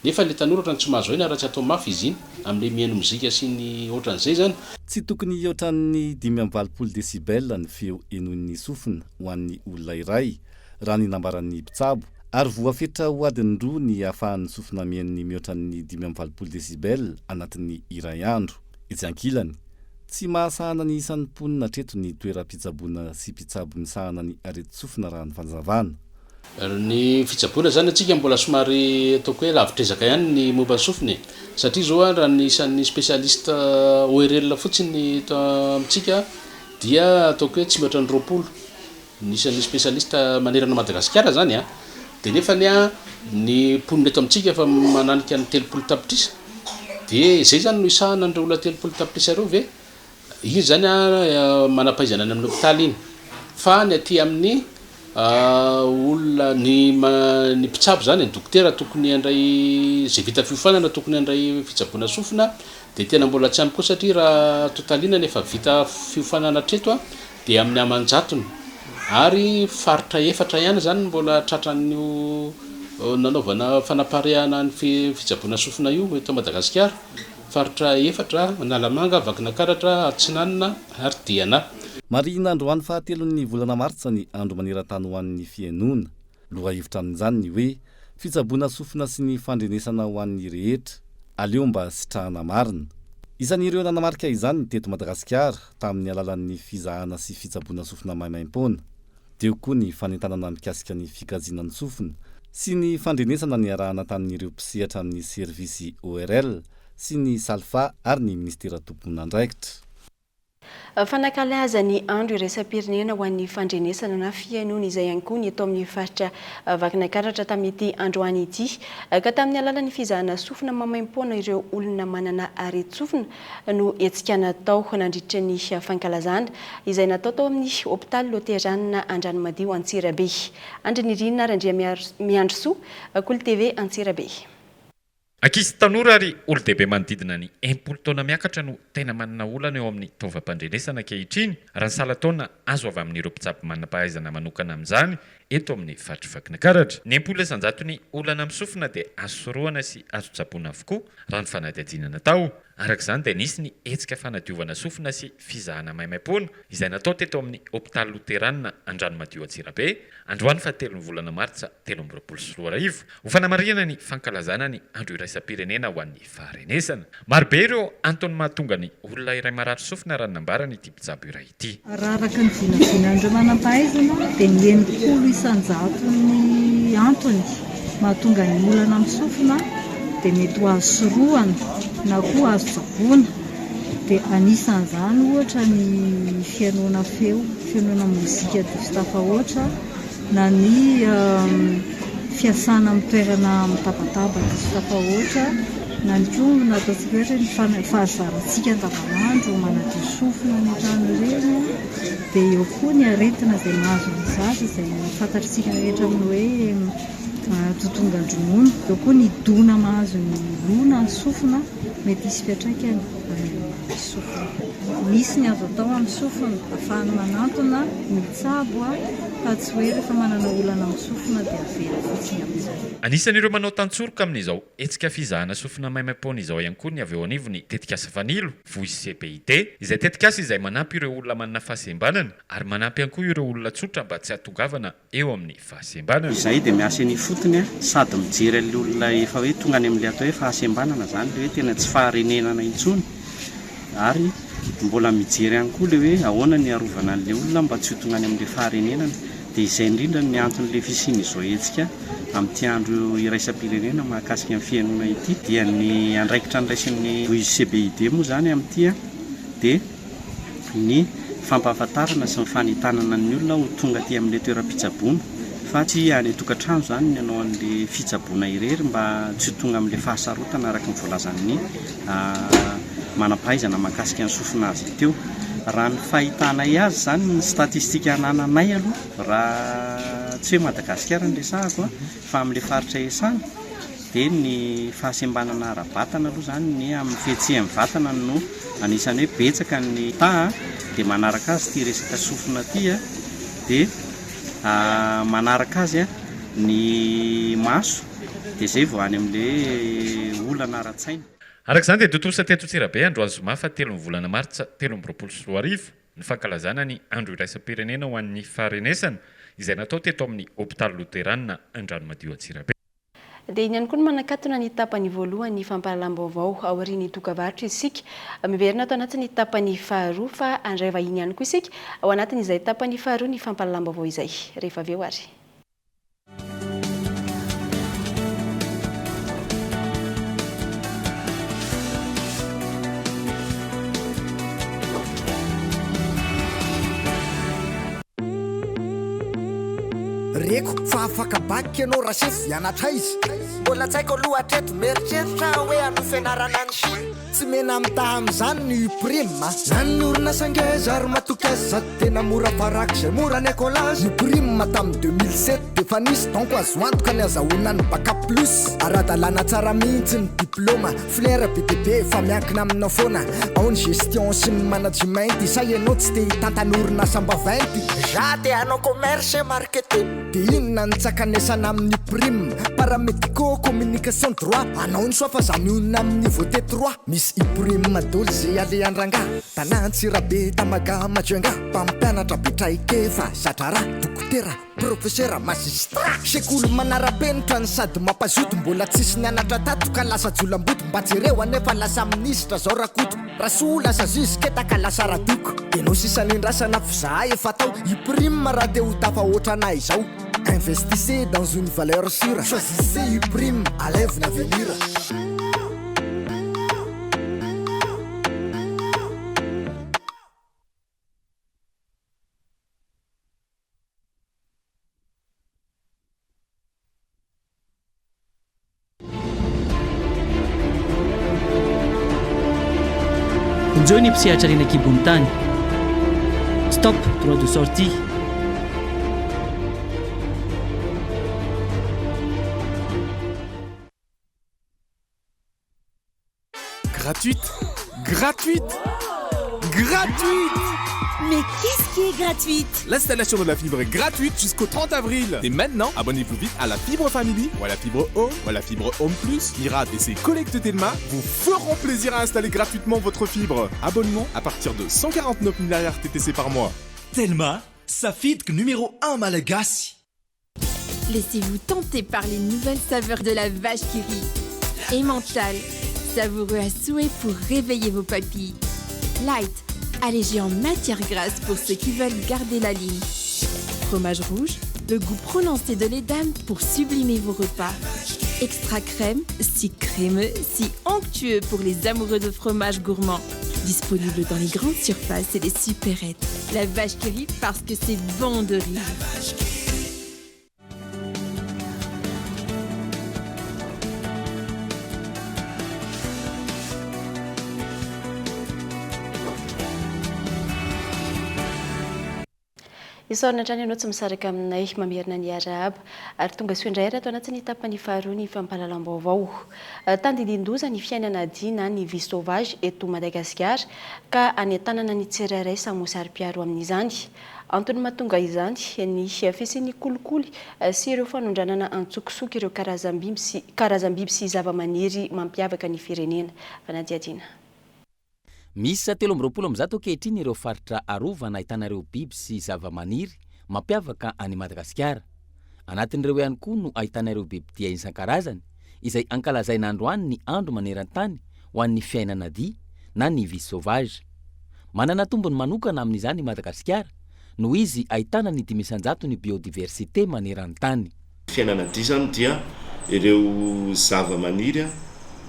Nefa ilay tanora otrany tsy mahazo aina raha tsy atao mafy izy iny amin'ilay mihaino mozika sy ny otran'izay zany. Tsy tokony hihoatra ny 85 décibels ny feo henoin'ny sofina ho an'ny olona iray, raha ny nambaran'ny mpitsabo, ary voafetra ho adiny roa ny ahafahan'ny sofina mihaino ny mihoatra ny 85 décibels anatin'ny iray andro. Etsy ankilany, tsy mahasahana ny isan'ny mponina hatreto ny toeram-pitsaboana sy mpitsabo misahana ny aretin-tsofina raha ny fanazavana. Ny fitsaboana zany antsika mbola somary ataoko hoe lavitr'ezaka ihany ny momba ny sofina e! Satria zao an raha ny isan'ny spécialiste ORL fotsiny eto amintsika dia ataoko hoe tsy mihoatra ny 20 ny isan'ny spécialiste manerana an'i Madagasikara zany an! Dia nefany an ny mponina eto amintsika efa mananika ny 30 tapitrisa dia izay zany no hisahana an'ireo olona 30 tapitrisa ireo ve? Iny izany manam-pahaizana any amin'ny hopitaly iny fa ny aty amin'ny olona ny ny mpitsabo izany, ny dokotera tokony handray izay vita fiofanana tokony handray fitsaboana sofina dia tena mbola tsy ampy koa satria raha totalina ny efa vita fiofanana hatreto dia amin'ny aman-jatony ary faritra efatra ihany izany no mbola tratran'io nanaovana fanapariahana ny fitsaboana sofina io eto Madagasikara. Faritra efatra, Analamanga, Vakinakaratra, Atsinanana ary Diana. Marihina androany fahatelon'ny volana martsa ny andro maneran-tany ho an'ny fihainoana. Lohahevitra amin'izany ny hoe, Fitsaboana sofina sy ny fandrenesana ho an'ny rehetra. Aleo mba sitrahana marina. Isan'ireo nanamarika izany ny teto Madagasikara, tamin'ny alalan'ny fizahana sy fitsaboana sofina maimaimpoana. Teo koa ny fanentanana mikasika ny fikajiana ny sofina sy ny fandrenesana niarahana tamin'ireo mpisehatra amin'ny servisy ORL sy ny Salfa ary ny minisitera tompon'andraikitra. Fanakalaza ny andro iraisam-pirenena ho an'ny fandrenesana na fihainoana izay ihany koa ny eto amin'ny faritra Vakinakaratra tamin'ity androany ity ka tamin'ny alalan'ny fizahana sofina maimaimpoana ireo olona manana aretin-tsofina no hetsika natao nandritra ny fankalazana izay natao tao amin'ny hopitaly Loteranina Andranomadio Antsirabe. Andry Nirina Randriamiandrisoa, Kolo TV Antsirabe. Ankizy, tanora ary olon-dehibe manodidina ny 60 taona miakatra no tena manana olana eo amin'ny taovam-pandrenesana ankehitriny, raha ny salan-taona azo avy amin'ireo mpitsabo manam-pahaizana manokana amin'izany eto amin'ny faritr'i Vakinankaratra. Ny 60 isan-jaton'ny olana amin'ny sofina dia azo sorohana sy azo tsaboina avokoa, raha ny fanadihadiana natao. Araka izany dia nisy ny hetsika fanadiovana sofina sy fizahana maimaimpoana izay natao teto amin'ny hopitaly Loteranina Andranomadio Antsirabe, androany fahatelon'ny volana martsa 2023, ho fanamarihana ny fankalazana ny andro iraisam-pirenena ho an'ny faharenesana. Marobe ireo antony mahatonga ny olona iray marary sofina raha ny nambaran'ity mpitsabo iray ity. Raha araka ny vinavinan'ireo manam-pahaizana dia ny 60 isan-jaton'ny antony mahatonga ny olana amin'ny sofina dia mety ho azo sorohana na koa azo tsaboina. Dia anisan'izany ohatra ny fihainoana feo, fihainoana mozika diso tafahoatra na ny fiasana amin'ny toerana mitabataba diso tafahoatra na ny koa na ataontsika hoe ny fahazarantsika andavanandro manadio sofina any an-trano ireny dia eo koa ny aretina izay mahazo ny zaza izay fantatr'isika rehetra amin'ny hoe totongan-dronono, eo koa ny dona mahazo ny loha na ny sofina mety hisy fiantraikany any amin'ny sofina. misy ny azo atao amin'ny sofina, ahafahany manantona mitsabo fa tsy hoe rehefa manana olana amin'ny sofina dia avela fotsiny amin'izay. Anisan'ireo manao tantsoroka amin'izao hetsika fizahana sofina maimaimpoana izao ihany koa ny avy eo anivon'ny tetikasa Fanilo, Voice CPID, izay tetikasa izay manampy ireo olona manana fahasembanana ary manampy ihany koa ireo olona tsotra mba tsy hahatongavana eo amin'ny fahasembanana. Izahay dia miasa eny ifotony sady mijery an'ilay olona efa hoe tonga any amin'ilay atao hoe fahasembanana izany, ilay hoe tena tsy faharenenana intsony ary mbola mijery ihany koa ilay hoe ahoana ny hiarovana an'ilay olona mba tsy ho tonga any amin'ilay faharenenana. Dia izay indrindra ny anton'ilay fisian'izao hetsika amin'ity andro iraisam-pirenena mahakasika ny fihainoana ity. Dia ny andraikitra noraisin'ny UCBID moa izany amin'ity dia ny fampahafantarana sy ny fanentanana ny olona ho tonga aty amin'ilay toeram-pitsaboana fa tsy any an-tokantrano izany ny hanao an'ilay fitsaboana irery mba tsy ho tonga amin'ilay fahasarotana araka ny voalazan'ny manam-pahaizana mahakasika ny sofina azy teo. Raha ny fahitanay azy izany, ny statistique anananay aloha, raha tsy hoe Madagasikara no resahako fa amin'ilay faritra iasana, dia ny fahasembanana ara-batana aloha izany, ny amin'ny fihetsehan'ny vatana no anisan'ny hoe betsaka ny taha, dia manaraka azy ity resaka sofina ity, dia manaraka azy ny maso, dia izay vao any amin'ilay olana ara-tsaina. Araka izany dia tontosa teto Antsirabe androany zoma faha telon'ny volana martsa 2023 ny fankalazana ny andro iraisam-pirenena ho an'ny faharenesana izay natao teto amin'ny hopitaly loterana Andranomadio Antsirabe. Dia iny ihany koa no manakatona ny tapany voalohan'ny fampahalalam-baovao aorian'ny dokavarotra isika. Miverina ato anatin'ny tapany faharoa fa handray vahiny ihany koa isika ao anatin'izay tapany faharoa ny fampahalalam-baovao izay rehefa avy eo ary. Reko fa afaka bac ianao rasefo hianatra aiza? Mbola tsy haiko aloha hatreto, mieritreritra aho hoe hanohy fianarana any Chine. Tsy mena-mitaha amin'izany ny Uprime a! Na ny orinasa ngeza ary matoky azy sady tena mora farak'izay mora ny écolage. Uprime tamin'ny 2007 dia efa nisy donc azo antoka ny azahoana ny bac plus. Ara-dalàna tsara mihitsy ny diplaoma, filière be dia be fa miankina aminao foana. Ao ny gestion sy ny management, sa ianao tsy te hitantana orinasam-baventy? Za te hanao commerce et marketing. Dia inona ny tsakanesana amin'ny prime? Paramédicaux, communication, droit. Anao ny soa fa za mionona amin'ny niveau T3. Misy i-prime dolo ze alehan-drangahy. Tana Antsirabe, Tamaga, Majunga. Mpampianatra be traikefa, za-draharaha, dokotera, profesera, magistrat. Sekoly manara-penitra no sady mampazoto. Mbola tsisy nianatra tato ka lasa jolamboto. Mba jereo anefa lasa minisitra zao Rakoto. Rasoa lasa zizy ketaka lasa radoko. Enao sisa nendrasana f'izahay efa tao. I prime raha te ho tafahoatra anay izao. Investissez dans une valeur sûre, choisissez Uprime, alaivo ny avenir. Vonjeo ny mpisehatra harena an-kibon'ny tany. Stop droit de sortie. Gratuite Gratuite Gratuite Mais qu'est-ce qui est gratuite L'installation de la fibre est gratuite jusqu'au 30 avril. Et maintenant, abonnez-vous vite à la fibre Family ou à la fibre Home ou à la fibre Home Plus. Mirad et ses collègues de Telma vous feront plaisir à installer gratuitement votre fibre. Abonnement à partir de 149 milliards TTC par mois. Telma, safidiko numéro 1 malagasy. Laissez-vous tenter par les nouvelles saveurs de la vache qui rit. Emmental, savoureux à souhait pour réveiller vos papilles. Light, allégé en matière grasse pour ceux qui veulent garder la ligne. Fromage rouge, le goût prononcé de lait d'âme pour sublimer vos repas. Extra crème, si crémeux, si onctueux pour les amoureux de fromage gourmand. Disponible dans les grandes surfaces et les supérettes. La vache qui rit parce que c'est bon de rire. Isaorana hatrany ianao tsy misaraka aminay mamerina ny arahaba ary tonga soa indray ary ato anatin'ny tapany faharoa ny fampahalalam-baovao. Tandindin-doza ny fiainana dia na ny vie sauvage eto Madagasikara ka anentanana ny tsirairay samy ho saro-piaro amin'izany. Antony mahatonga izany ny fisian'ny kolikoly sy ireo fanondranana antsokosoko ireo karazam-biby sy karazam-biby sy zavamaniry mampiavaka ny firenena. Fanadihadiana. Miisa 123 ankehitriny ireo faritra arovana ahitana ireo biby sy zavamaniry mampiavaka an'i Madagasikara. Anatin'ireo ihany koa no ahitana ireo bibidia isan-karazany izay ankalazaina androany ny andro maneran-tany ho an'ny fiainana dia na ny vie sauvage. Manana tombony manokana amin'izany i Madagasikara noho izy ahitana ny 5% ny biodiversité maneran-tany. Fiainana dia izany dia ireo zava-maniry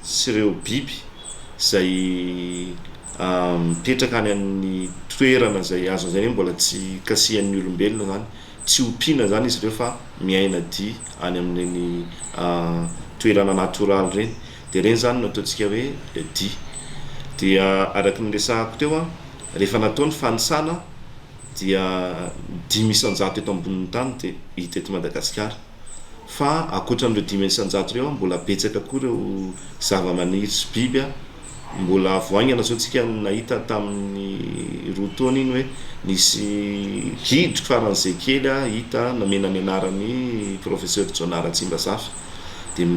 sy ireo biby izay mipetraka any amin'ny toerana izay azo lazaina hoe mbola tsy kasihan'ny olombelona izany, tsy ompiana izany izy ireo fa miaina dia any amin'ireny toerana natoraly ireny, dia ireny izany no ataontsika hoe dia. Dia araka ny noresahako teo, rehefa natao ny fanisana dia 5% eto ambonin'ny tany dia hita eto Madagasikara. Fa ankoatran'ireo 5% ireo, mbola betsaka koa ireo zavamaniry sy biby mbola vao haingana izao tsika nahita tamin'ny 2 taona iny hoe nisy gidro faran'izay kely hita nomena ny anaran'ny Professeur Jonah Ratsimbazafy. Dia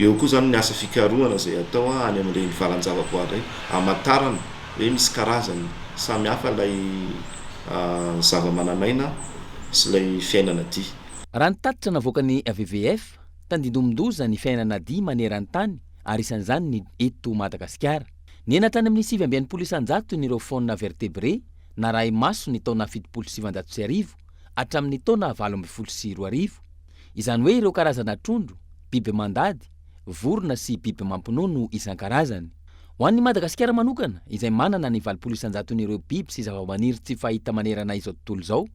eo koa izany ny asa fikarohana izay atao any amin'ireny valan-javaboary ireny hamantarana hoe misy karazany samy hafa ilay zava-manan'aina sy ilay fiainana dia. Raha ny tatitra navoakan'ny WWF, tandindomin-doza ny fiainana dia maneran-tany ary isan'izany ny eto Madagasikara. Nihena hatrany amin'ny 69% ny ireo faune vertébrée narahi-maso ny taona 1970 hatramin'ny taona 2018. Izany hoe ireo karazana trondro, biby mandady, vorona sy biby mampinono isan-karazany. Ho an'i Madagasikara manokana, izay manana ny 80 isan-jaton'ireo biby sy zavamaniry tsy fahita manerana izao tontolo izao,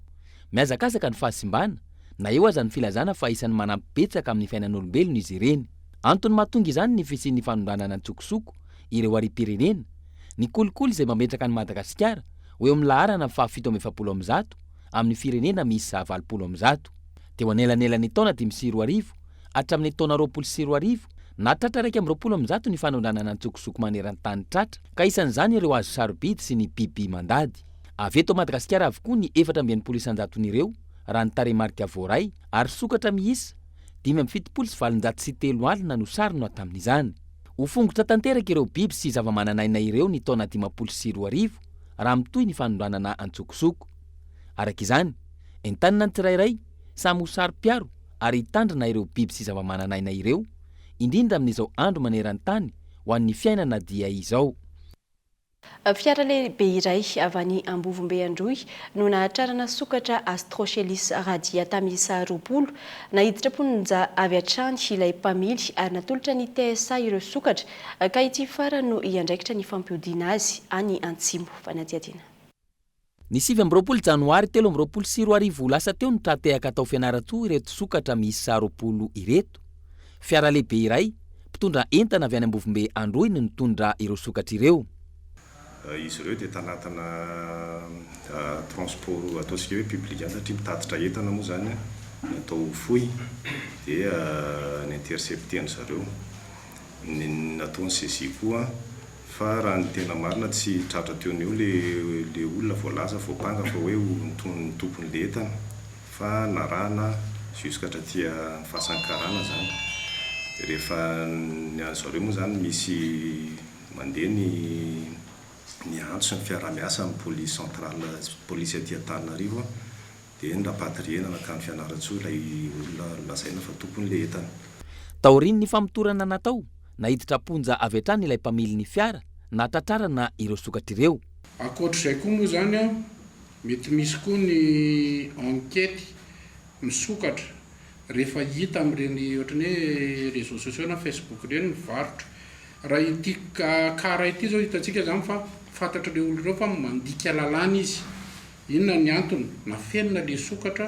mihazakazaka ny fahasimbana, na eo aza ny filazana fa isan'ny manampy betsaka amin'ny fiainan'olombelona izy ireny. Antony mahatonga izany ny fisian'ny fanondranana an-tsokosoko ireo harem-pirenena, ny kolikoly izay mametraka an'i Madagasikara ho eo amin'ny laharana faha 147 amin'ny firenena miisa 180. Teo anelanelan'ny taona 2005 hatramin'ny taona 2020, nahatratra 121 ny fanondranana an-tsokosoko maneran-tany tratra, ka isan'izany ireo hazo sarobidy sy ny biby mandady. Avy eto Madagasikara avokoa ny 64 isan-jaton'ireo, raha ny tarehimarika voaray, ary sokatra miisa 875 alina no sarona tamin'izany. Ho fongotra tanteraka ireo biby sy zavamananaina ireo ny taona 2050 raha mitohy ny fanondranana an-tsokosoko. Araka izany, entanina ny tsirairay samy ho saro-piaro ary hitandrina ireo biby sy zavamananaina ireo, indrindra amin'izao andro maneran-tany ho an'ny fiainana dia izao. Fiara lehibe iray avy any Ambovombe Androy no nahatrarana sokatra Astrochelys radiata miisa 20. Naiditra am-ponja avy hatrany ilay mpamily ary natolotra ny TSA ireo sokatra ka ity farany no hiandraikitra ny fampiodiana azy any Antsimo. Fanadihadiana. Ny 29 janoary 2023 lasa teo no tra-tehaka tao Fianarantsoa ireto sokatra miisa 20 ireto. Fiara lehibe iray, mpitondra entana avy any Ambovombe Androy no nitondra ireo sokatra ireo. Izy ireo dia tanatina transport ataontsika hoe public ihany satria mitatitra entana moa izany natao ho fohy dia ni-intercepter-ndry zareo. Ny nataony saisie koa fa raha ny tena marina tsy tratra teo no eo le le olona voalaza voampanga fa hoe ho ny tompon'le entana fa narahana jusqu'à hatraty fasan'ny karana zany de rehefa ny an zareo moa zany misy mandeha ny ny antso sy ny fiaraha-miasa amin'ny police centrale polisy aty Antananarivo Dia ni-rapatrier-na nankany Fianarantsoa ilay olona nolazaina fa tompon'ilay entana. Taorian'ny famotorana natao, naiditra am-ponja avy hatrany ilay mpamily ny fiara nahatratrarana ireo sokatra ireo. Ankoatr'izay koa moa izany an, mety misy koa ny enquête misokatra rehefa hita amin'ireny ohatran'ny hoe réseaux sociaux na Facebook ireny ny varotra. Raha ity cas ity izao hitantsika izany fa fantatr'ireo olona ireo fa mandika lalàna izy. Inona ny antony? Nafenina le sokatra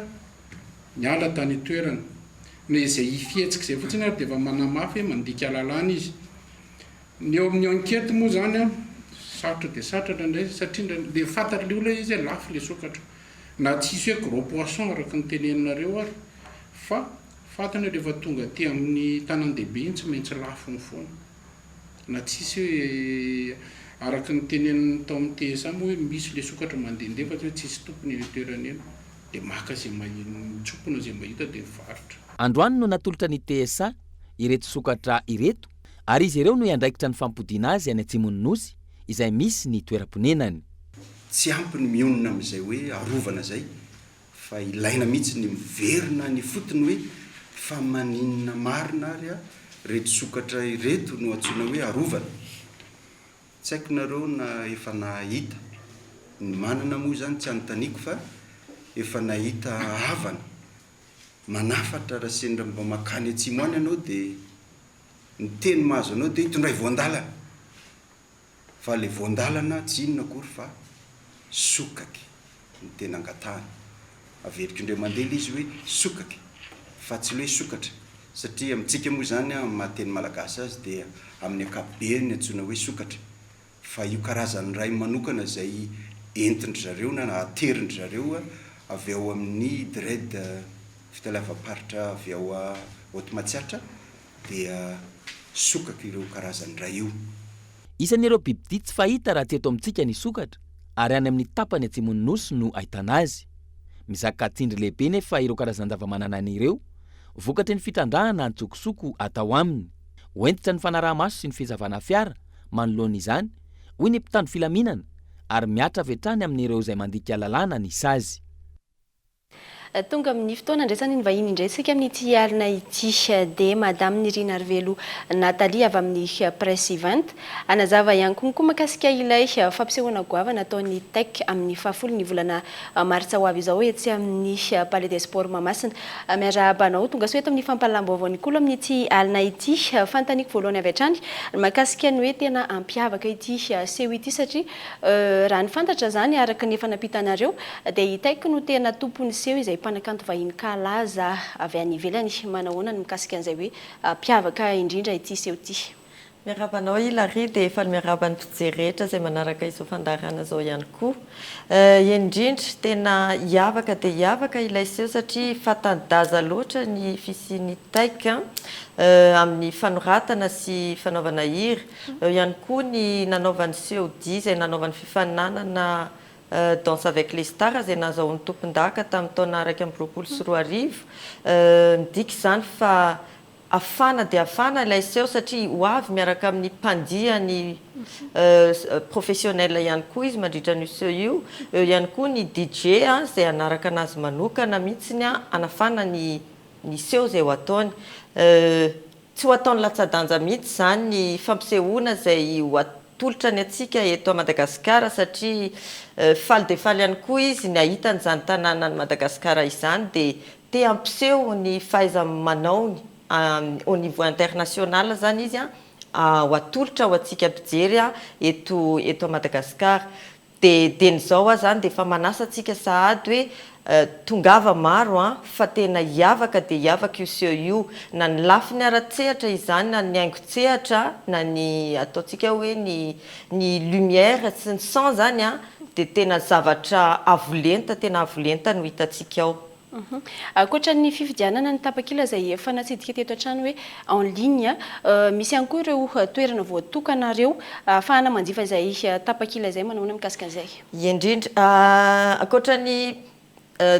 niala tany an-toerana. Na izay fihetsika izay fotsiny ary dia efa manamafy hoe mandika lalàna izy. Ny eo amin'ny enquête moa izany an, sarotra dia sarotra indraindray satria indraindray, le fantatr'ilay olona izy hoe lafo le sokatra. Na tsisy hoe gros poisson araka ny teneninareo ary fa fantany hoe rehefa tonga aty amin'ny tanan-dehibe iny tsy maintsy lafony foana. Na tsisy hoe araka ny tenenin'ny tao amin'ny TSA moa hoe misy le sokatra mandehandeha fa tsy hoe tsisy tompony eny an-toerana eny dia maka izay mitsopona izay mahita dia mivarotra. Androany no natolotra ny TSA ireto sokatra ireto ary izy ireo no hiandraikitra ny fampodiana azy any atsimon'ny Nosy izay misy ny toeram-ponenany. Tsy ampy ny mionona amin'izay hoe arovana izay fa ilaina mihitsy ny miverina any ifotony hoe fa maninona marina ary ireto sokatra ireto no antsoina hoe arovana? Tsy haiko nareo na efa nahita, ny manana moa izany tsy anontaniako fa efa nahita havana manafatra raha sendra mba makany atsimo any ianao dia ny teny mahazo anao dia itondray voandalana. Fa le voandalana tsy inona akory fa sokaky no tena angatahana. Averiko indray mandeha le izy hoe sokaky fa tsy le hoe sokatra satria amintsika moa izany amin'ny maha teny malagasy azy dia amin'ny ankapobeny antsoina hoe sokatra fa io karazany iray manokana izay entin-dry zareo na aterin-dry zareo avy ao amin'ny DREDD fitaleavam-paritra avy ao Haute Matsiatra dia sokaka ireo karazany iray io. Isan'ireo bibidia tsy fahita raha tsy eto amintsika ny sokatra ary any amin'ny tapany atsimon'ny Nosy no ahitana azy. Mizaka tsindry lehibe nefa ireo karazan-javamananaina ireo vokatry ny fitrandrahana an-tsokosoko atao aminy. Ho hentitra ny fanaraha-maso sy ny fisavana fiara manoloana izany, hoy ny mpitandro filaminana ary mihatra avy hatrany amin'ireo izay mandika lalàna ny sazy. Tonga amin'ny fotoana andraisana ny vahiny indray isika amin'ity alina ity dia Madame Nirina Arivelo Nathalie avy amin'ny Press Event. Hanazava ihany koa koa mahakasika ilay fampisehoana goavana ataon'ny Tech amin'ny fahafolo ny volana martsa ho avy izao etsy amin'ny Palais des Sports Mahamasina. Miarahaba anao tonga soa eto amin'ny fampahalalam-baovaon'ny Kolo amin'ity alina ity. Fanontaniako voalohany avy hatrany mahakasika ny hoe tena hampiavaka ity seho ity satria Raha ny fantatra izany, araka ny efa nampitanareo, dia i Taiky no tena tompon'ny seho izay mpanakanto vahiny kalaza avy any ivelany. Manahoana ny mikasika an'izay hoe mpiavaka indrindra ity seho ity? Miarahaba anao Hilary dia faly miarahaba ny mpijery rehetra izay manaraka izao fandaharana izao ihany koa. Eny indrindra, tena hiavaka dia hiavaka ilay seho satria fanta-daza loatra ny fisian'i Taiky amin'ny fanoratana sy fanaovana hira. Eo ihany koa ny nanaovany seho dihy izay nanaovany fifaninanana Danse avec les stars izay nahazahoany tompondaka tamin'ny taona 2021. Midika izany fa hafana dia hafana ilay seho satria ho avy miaraka amin'ny mpandihany professionnel ihany koa izy mandritra an'io seho io. Eo ihany koa ny DJ izay hanaraka anazy manokana mihitsy hanafana ny seho izay ho ataony. Tsy ho ataony latsa-danja mihitsy izany ny fampisehoana izay ho atolotra ny antsika eto Madagasikara satria faly dia faly ihany koa izy ny hahita an'izany tanànan'i Madagasikara izany dia te hampiseho ny fahaiza-manaony au niveau international izany izy ho atolotra ho antsika mpijery eto eto Madagasikara. Dia dieny izao aho izany dia efa manasa antsika sahady hoe tongava maro an, fa tena hiavaka dia hiavaka io seho io, na ny lafiny ara-tsehatra izany na ny haingon-tsehatra na ny ataontsika hoe ny ny lumière sy ny son izany an, dia tena zavatra avo lenta, tena avo lenta no hitantsika ao. Ankoatra ny fividianana ny tapakila izay efa natsidika teto hatrany hoe en ligne, misy ihany koa ireo toerana voatokana ireo ahafahana manjifa izay tapakila izay. Manahoana mikasika an'izay? Ie indrindra. Ankoatra ny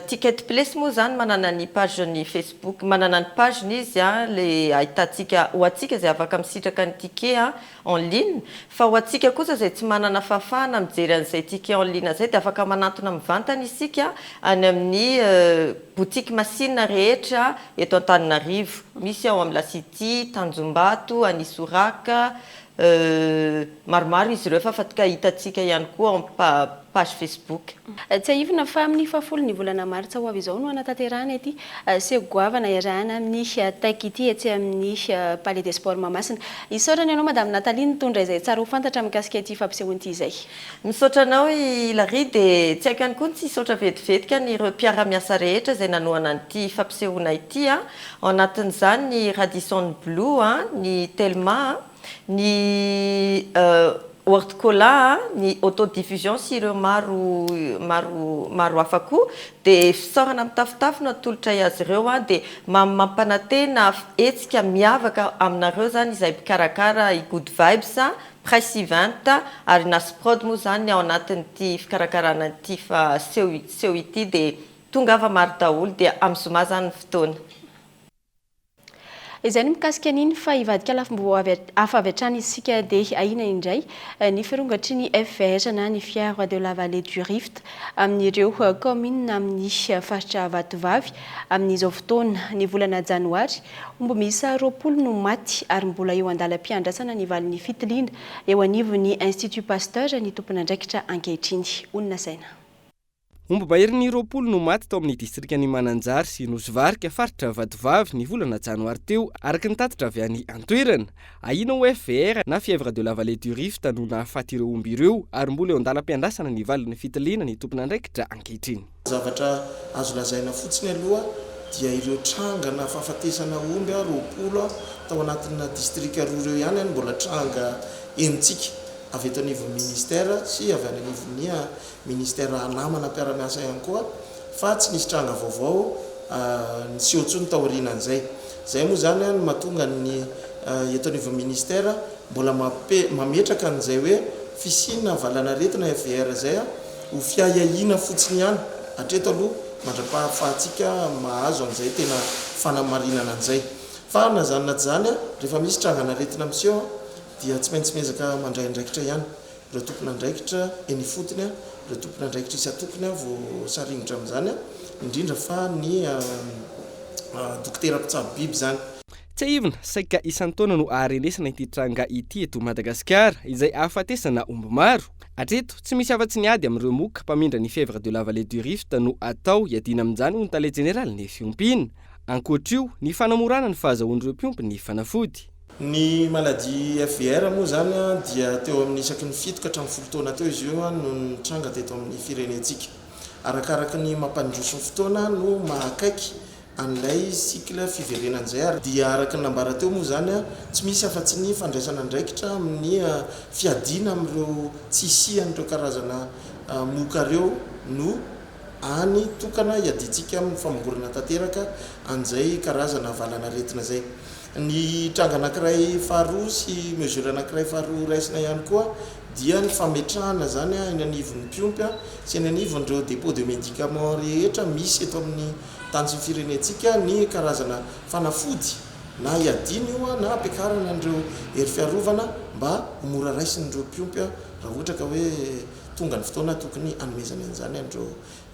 Ticket Place moa izany manana ny page-ny Facebook, manana ny page-ny izy ilay ahitantsika, ho antsika izay afaka misitraka ny ticket en ligne, fa ho antsika kosa izay tsy manana fahafahana mijery an'izay ticket en ligne izay dia afaka manantona mivantana isika any amin'ny boutique Masina rehetra eto Antananarivo, misy ao amin'ny La City, Tanjombato, any Isoraka, maromaro izy ireo fa afaka hitantsika ihany koa ao amin'ny page Facebook. Tsiahivina fa amin'ny fahafolo ny volana martsa ho avy izao no hanatanterahana ity seho goavana iarahana amin'ny Tech ity etsy amin'ny Palais des Sports Mahamasina. Isaorana ianao Madame Nathalie nitondra izay tsara ho fantatra mikasika ity fampisehoana ity izay. Misaotra anao i Hilary dia tsy haiko ihany koa ny tsy hisaotra vetivetika an'ireo mpiara-miasa rehetra izay nanohana an'ity fampisehoana ity. Ao anatin'izany ny Radisson Blu, ny Telma, ny. Word Cola, ny Auto-diffusion sy ireo maro maro maro hafa koa dia fisaorana mitafotafo no atolotray azy ireo dia mampanantena hetsika miavaka aminareo izany izay mpikarakara i Good Vibes, Press Event ary Nas Prod moa izany ao anatin'ity fikarakarana ity seho seho ity dia tongava maro daholo dia amin'ny zoma izany ny fotoana. Izay ny mikasika an'iny fa hivadika lafim-baovao avy hafa avy hatrany isika dia ahiana indray ny firongatry ny FVR na ny Fièvre de la Vallée du Rift amin'ireo kaominina amin'ny faritra Vatovavy amin'izao fotoana. Ny volana janoary, omby miisa 20 no maty ary mbola eo an-dalam-piandrasana ny valin'ny fitiliana eo anivon'ny Institut Pasteur ny tompon'andraikitra ankehitriny. Honina saina. Omby maherin'ny 20 no maty tao amin'ny distrikan'i Mananjary sy Nosy Varika, faritra Vatovavy, ny volana janoary teo, araka ny tatitra avy any an-toerana. Ahiana ho FVR na Fièvre de la Vallée du Rift no nahafaty ireo omby ireo ary mbola eo an-dalam-piandrasana ny valin'ny fitiliana ny tompon'andraikitra ankehitriny. Zavatra azo lazaina fotsiny aloha dia ireo trangana fahafatesana omby 20 tao anatina distrika roa ireo ihany no mbola tranga henontsika avy eto anivon'ny ministera sy avy any anivon'ny Ministera namana mpiara-miasa ihany koa fa tsy nisy tranga vaovao niseho intsony taorianan'izay. Izay moa izany no mahatonga ny eto anivon'ny Ministera mbola mametraka an'izay hoe fisiana valanaretina FVR izay ho fiahiahiana fotsiny ihany hatreto aloha mandra-pahafahantsika mahazo an'izay tena fanamarinana an'izay. Fa na izany na tsy izany, rehefa misy trangan'aretina miseho dia tsy maintsy miezaka mandray andraikitra ihany. Ireo tompon'andraikitra eny ifotony, ireo tompon'andraikitra isan-tokony voasaringotra amin'izany, indrindra fa ny dokotera mpitsabo biby izany. Tsiahivina, saika isan-taona no aharenesana ity tranga ity eto Madagasikara, izay ahafatesana omby maro. Hatreto, tsy misy afa-tsy ny ady amin'ireo moka mpamindra ny fièvre de la vallée du Rift no atao hiadiana amin'izany hoy ny tale jeneralin'ny fiompiana. Ankoatr'io, ny fanamorana ny fahazahoan'ireo mpiompy ny fanafody. Ny maladie FVR moa izany dia teo amin'ny isaky ny fito ka hatramin'ny folo taona teo izy io no nitranga teto amin'ny firenentsika. Arakaraka ny mampandroso ny fotoana no maha akaiky an'ilay cycle fiverenana izay ary dia araka ny nambara teo moa izany tsy misy afa-tsy ny fandraisana andraikitra amin'ny fiadiana amin'ireo tsy hisian'ireo karazana moka ireo no hany tokana hiadiantsika amin'ny famongorana tanteraka an'izay karazana valan'aretina izay. Ny tranga anankiray faharoa sy mesure anankiray faharoa raisina ihany koa dia ny fametrahana izany eny anivon'ny mpiompy sy eny anivon'ireo dépôt de médicaments rehetra misy eto amin'ny tany sy ny firenentsika ny karazana fanafody na hiadiana io na hampiakarana an'ireo hery fiarovana mba ho mora raisin'ireo mpiompy raha ohatra ka hoe tonga ny fotoana tokony hanomezana an'izany an'ireo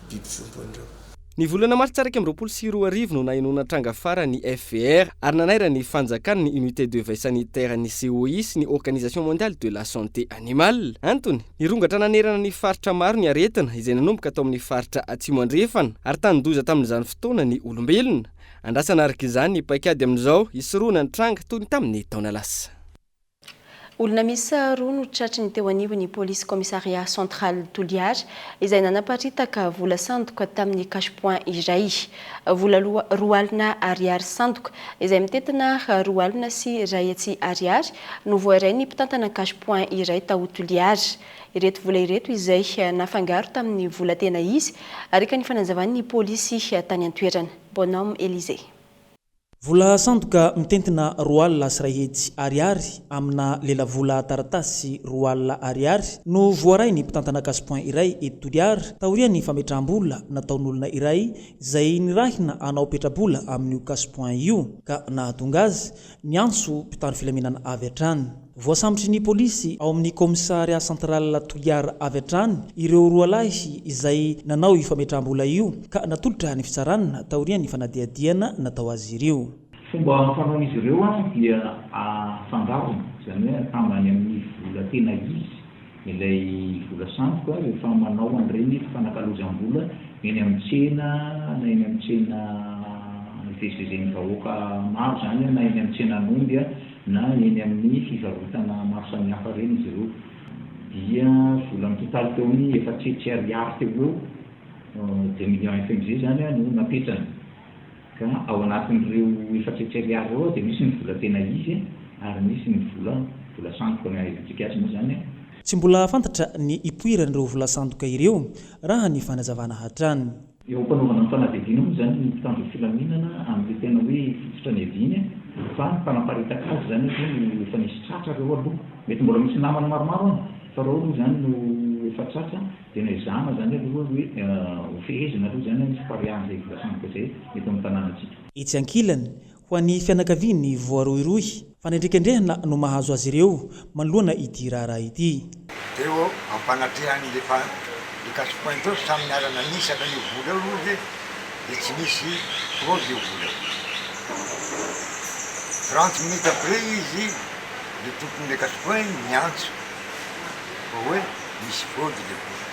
biby fiompiny ireo. Ny volana martsa 2021 no nahenoana tranga farany ny FVR ary nanairan'ny fanjakana ny Unité de veille sanitaire ny COI sy ny Organisation mondiale de la santé animale. Antony, nirongatra nanerana ny faritra maro ny aretina izay nanomboka tao amin'ny faritra Atsimo Andrefana ary tanin-doza tamin'izany fotoana ny olombelona. Andrasana araka izany ny paikady amin'izao hisorohana ny tranga toy ny tamin'ny taona lasa. Olona miisa roa no tratry ny teo anivon'ny polisy commissariat central Toliara izay nanaparitaka vola sandoka tamin'ny cash point iray. Vola 20 alina ariary sandoka izay mitentina 120 ariary no voarain'ny mpitantana cash point iray tao Toliara. Ireto vola ireto izay nafangaro tamin'ny vola tena izy araka ny fanazavan'ny polisy tany an-toerana. Bonhomme Élysée. Vola sandoka mitentina 120 ariary amina lelavola taratasy 20 ariary no voaray ny mpitantana cash point iray eto Toliara taorian'ny fametraham-bola nataon'olona iray izay nirahina hanao petrabola amin'io cash point io ka nahatonga azy niantso mpitandro filaminana avy hatrany. Voasambotry ny polisy ao amin'ny commissariat central Toliara avy hatrany ireo roa lahy izay nanao io fametraham-bola io ka natolotra ny fitsarana taorian'ny fanadihadiana natao azy ireo. Fomba fanaon'izy ireo dia afangarona, izany hoe atambany amin'ny vola tena izy ilay vola sandoka rehefa manao an'ireny fifanakalozam-bola eny amin'ny tsena na eny amin'ny tsena ivezivezen'ny vahoaka maro izany na eny amin'ny tsenan'omby na eny amin'ny fivarotana maro samihafa ireny izy ireo. Dia vola mitotaly teo amin'ny 400 ariary teo ho eo, 2 millions FMG izany no napetrany. Ka ao anatin'ireo 400 ariary ireo dia misy ny vola tena izy ary misy ny vola sandoka ny ahaizantsika azy moa izany. Tsy mbola fantatra ny hipoiran'ireo vola sandoka ireo, raha ny fanazavana hatrany. Eo am-panaovana ny fanadihadiana moa izany ny mpitandro ny filaminana amin'ilay tena hoe fototra niaviany fa ny mpanaparitaka azy izany aloha no efa nisy tratra ireo aloha. Mety mbola misy namany maromaro any fa ireo aloha izany no efa tratra dia noezahana izany aloha hoe hofehezina aloha izany ny fipariahan'izay vola sandoka izay eto amin'ny tanànantsika. Etsy ankilany, Ho an'ny fianakavian'ny voarohirohy, fanendrikendrehana no mahazo azy ireo manoloana ity raharaha ity. Teo ampanatrehan'ny le fa le cash point teo samy niara nanisaka an'io vola io izy de tsy nisy fraude io vola io. 30 minutes après izy le tompon'le cash point niantso fa hoe misy fraude le vola.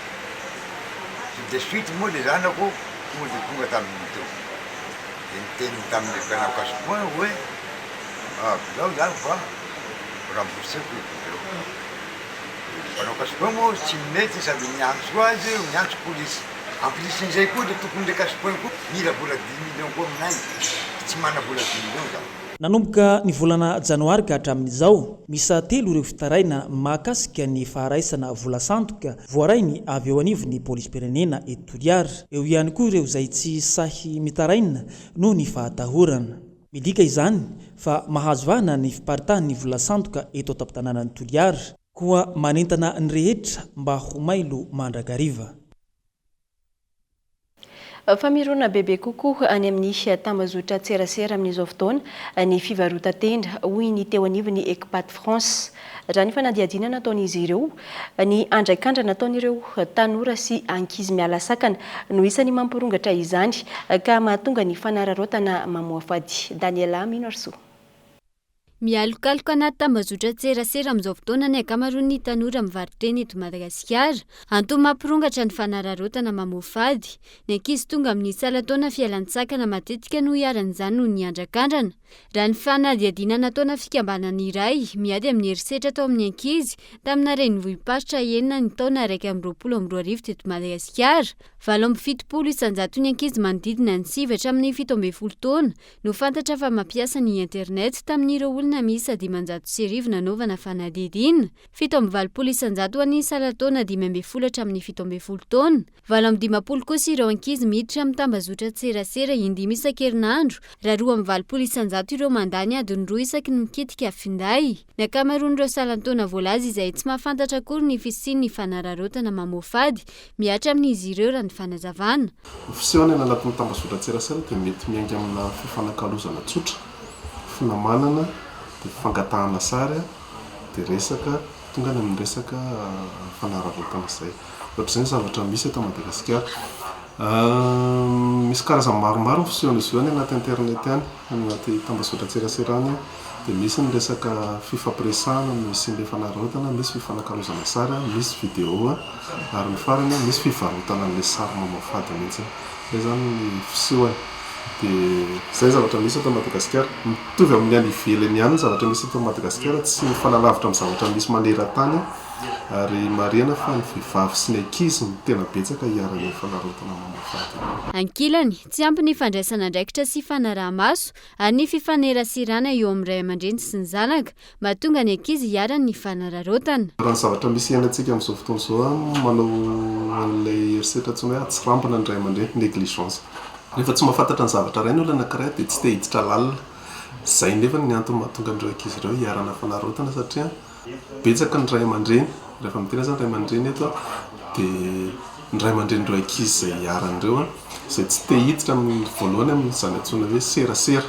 Tout de suite moa le zanako tonga de tonga tamin'ny teo. Dia niteny tamin'ilay mpanao cash point hoe, Avelao izany fa ho rembourser-ko io vola io. Dia ilay mpanao cash point moa tsy mety sady niantso azy io, niantso polisy. En plus-n'izay koa ilay tompon'ilay cash point koa mila vola dix millions koa aminay, tsy manana vola dix millions za. Nanomboka ny volana janoary ka hatramin'izao, miisa telo ireo fitaraina mahakasika ny faharaisana vola sandoka voarainy avy eo anivon'ny polisim-pirenena eto Toliara. Eo ihany koa ireo izay tsy sahy mitaraina noho ny fahatahorana. Midika izany fa mahazo vahana ny fiparitahan'ny vola sandoka eto an-tampon-tanànan'i Toliara. Koa manentana ny rehetra mba ho mailo mandrakariva. Fa mirona bebe kokoa any amin'ny tambazotran-tserasera amin'izao fotoana ny fivarotan-tena, hoy ny teo anivon'ny Ecpat France. Raha ny fanadihadiana nataon'izy ireo, ny andraikandra nataon'ireo tanora sy ankizy miala sakana no isan'ny mampirongatra izany ka mahatonga ny fanararaotana mamoafady. Daniela Minoarisoa. Mialokaloka anaty tambazotran-tserasera amin'izao fotoana ny ankamaroan'ny tanora mivaro-tena eto Madagasikara. Antony mampirongatra ny fanararaotana mamoafady. Ny ankizy tonga amin'ny salan-taona fialan-tsakana matetika no iharan'izany noho ny andrakandrana. Raha ny fanadihadiana nataona fikambanana iray miady amin'ny herisetra atao amin'ny ankizy tamina renivohi-paritra enina ny taona 2021 teto Madagasikara, 78 isan-jaton'ny ankizy manodidina ny sivy hatramin'ny 17 taona no fantatra fa mampiasa ny internet tamin'ireo olona miisa 1500 nanaovana fanadihadiana, 87% ho an'ny salan-taona 15 hatramin'ny 17 taona, 58 kosa ireo ankizy miditra amin'ny tambazotran-tserasera indimy isan-kerinandro, raha 82% ireo mandany adiny roa isaky ny mikitika finday. Ny ankamaroan'ireo salan-taona voalaza izay tsy mahafantatra akory ny fisian'ny fanararaotana mamoafady mihatra amin'izy ireo raha ny fanazavana. Ny fisehony any anatin'ny tambazotran-tserasera dia mety miainga amina fifanakalozana tsotra, finamanana, dia fangatahana sary, dia resaka, tonga any amin'ny resaka fanararaotana izay. Ohatr'izay ny zavatra misy eto Madagasikara. Misy karazany maromaro ny fisehon'izy io any anaty internet any, any anaty tambazotran-tserasera any. Dia misy ny resaka fifampiresahana no hisian'ilay fanararaotana, misy fifanakalozana sary, misy vidéo ary ny farany misy fivarotana an'ilay sary mamoafady mihitsy. Izay izany ny fisehony. Dia izay ny zavatra misy eto Madagasikara. Mitovy amin'ny any ivelany ihany ny zavatra misy eto Madagasikara, tsy mifanalavitra amin'ny zavatra misy maneran-tany ary marihana fa ny vehivavy sy ny ankizy no tena betsaka iharan'io fanararaotana mamoafady io. Ankilany, tsy ampy ny fandraisana andraikitra sy fanaraha-maso ary ny fifanerasirana eo amin'ny ray aman-dreny sy ny zanaka, mahatonga ny ankizy hiharan'ny fanararaotana. Raha ny zavatra misy iainantsika amin'izao fotoana izao, manao an'ilay herisetra antsoina hoe atsirambina ny ray aman-dreny, négligence. Rehefa tsy mahafantatra ny zavatra iray ny olona anankiray dia tsy te hiditra lalina. Izay nefa ny antony mahatonga an'ireo ankizy ireo hiharana fanararaotana satria betsaka ny ray aman-dreny, rehefa miteny aho izany ray aman-dreny eto dia ny ray aman-drenin'ireo ankizy izay iharan'ireo izay tsy te hiditra amin'ny voalohany amin'izany antsoina hoe serasera.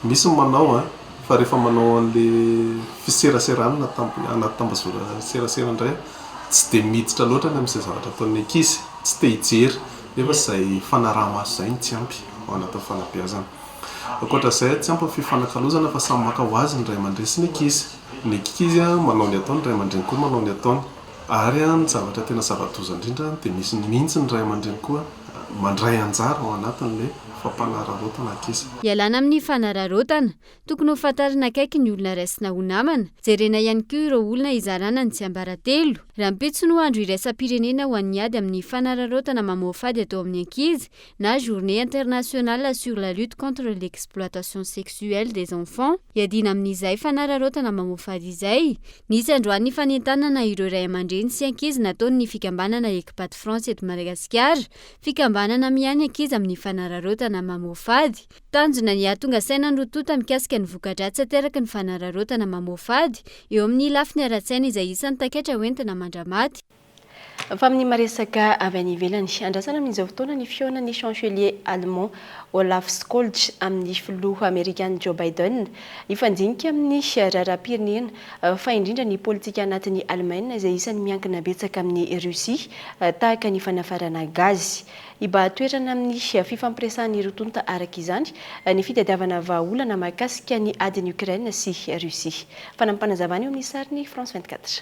Misy ny manao an, fa rehefa manao an'ilay fiseraserana anaty tambazora serasera indray tsy dia miditra loatra ny amin'izay zavatra ataon'ny ankizy, tsy te hijery nefa izay fanaraha-maso izay no tsy ampy ao anatin'ny fanabeazana. Ankoatra izay, tsy ampy ny fifanakalozana fa samy maka ho azy ny ray aman-dreny sy ny ankizy. Ny ankizy manao ny ataony, ny ray aman-dreny koa manao ny ataony. Ary ny zavatra tena zava-doza indrindra dia misy mihitsy ny ray aman-dreny koa mandray anjara ao anatin'ilay fampanararaotana ankizy. Ialana amin'ny fanararaotana. Tokony ho fantarina akaiky ny olona raisina ho namana. Jerena ihany koa ireo olona hizarana ny tsiambaratelo. Rahampitso no andro iraisam-pirenena ho an'ny ady amin'ny fanararaotana mamoafady atao amin'ny ankizy na Journée internationale sur la lutte contre l'exploitation sexuelle des enfants. Hiadiana amin'izay fanararaotana mamoafady izay. Nisy androany ny fanentanana ireo ray aman-dreny sy ankizy nataon'ny fikambanana Ecpat France eto Madagasikara, fikambanana miahy ny ankizy amin'ny fanararaotana mamoafady. Tanjona ny hahatonga saina ny roa tonta mikasika ny voka-dratsy ateraky ny fanararaotana mamoafady eo amin'ny lafiny ara-tsaina izay isan'ny taikaitra hoentina mandra-maty. Fa amin'ny maresaka avy any ivelany, andrasana amin'izao fotoana ny fihaonan'ny chancelier allemand Olaf Scholz amin'ny filoha amerikana Joe Biden. Hifandinika amin'ny raharaham-pirenena fa indrindra ny politika anatin'i Alemaina izay isan'ny miankina betsaka amin'i Russie tahaka ny fanafarana gazy. Hibahan-toerana amin'ny fifampiresahan'ny roa tonta araka izany ny fitadiavana vahaolana mahakasika ny adin'i Ukraine sy Russie. Fanampim-panazavana eo amin'ny sarin'ny France 24.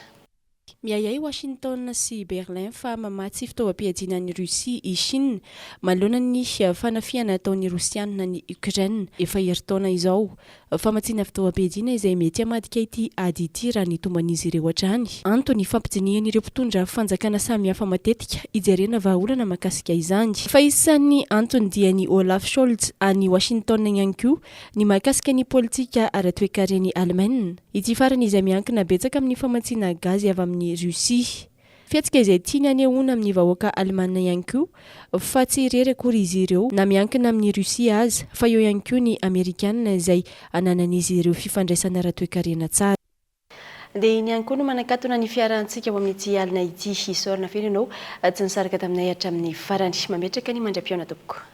Miahiahy Washington sy Berlin fa mamatsy fitaovam-piadiana an'i Russie i Chine manoloana ny fanafihana ataon'ny Rosiana an'i Ukraine efa herintaona izao. Famatsiana fitaovam-piadiana izay mety hamadika ity ady ity raha ny tomban'izy ireo hatrany. Antony ifampidinihan'ireo mpitondra fanjakana samihafa matetika hijerena vahaolana mahakasika izany. Fa isan'ny antony dian'i Olaf Scholz any Washington ihany koa ny mahakasika ny politika ara-toekaren'i Alemaina. Ity farany izay miankina betsaka amin'ny famatsiana gazy avy amin'i Russie. Fihetsika izay tiany hanehoana amin'ny vahoaka alemana ihany koa fa tsy irery akory izy ireo na miankina amin'i Russie aza fa eo ihany koa ny Amerikana izay ananan'izy ireo fifandraisana ara-toekarena tsara. Dia iny ihany koa no manakatona ny fiarahantsika ho amin'ity alina ity. Isaorana feno ianao tsy nisaraka taminay hatramin'ny farany. Mametraka ny mandra-pihaona tompoko.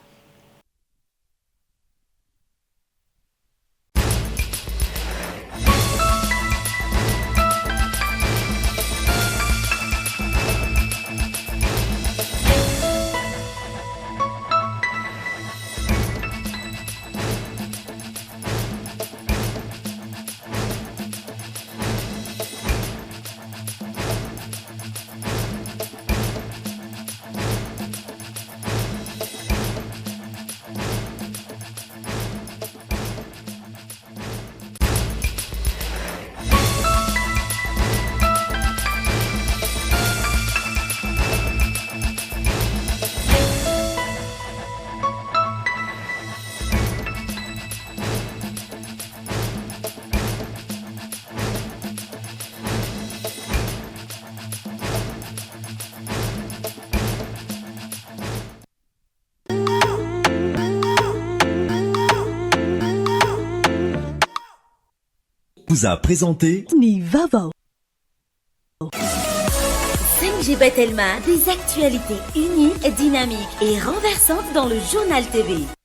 Vous a présenté Ny vaovao. 5G by Telma, des actualités uniques, dynamiques et renversantes dans le journal TV.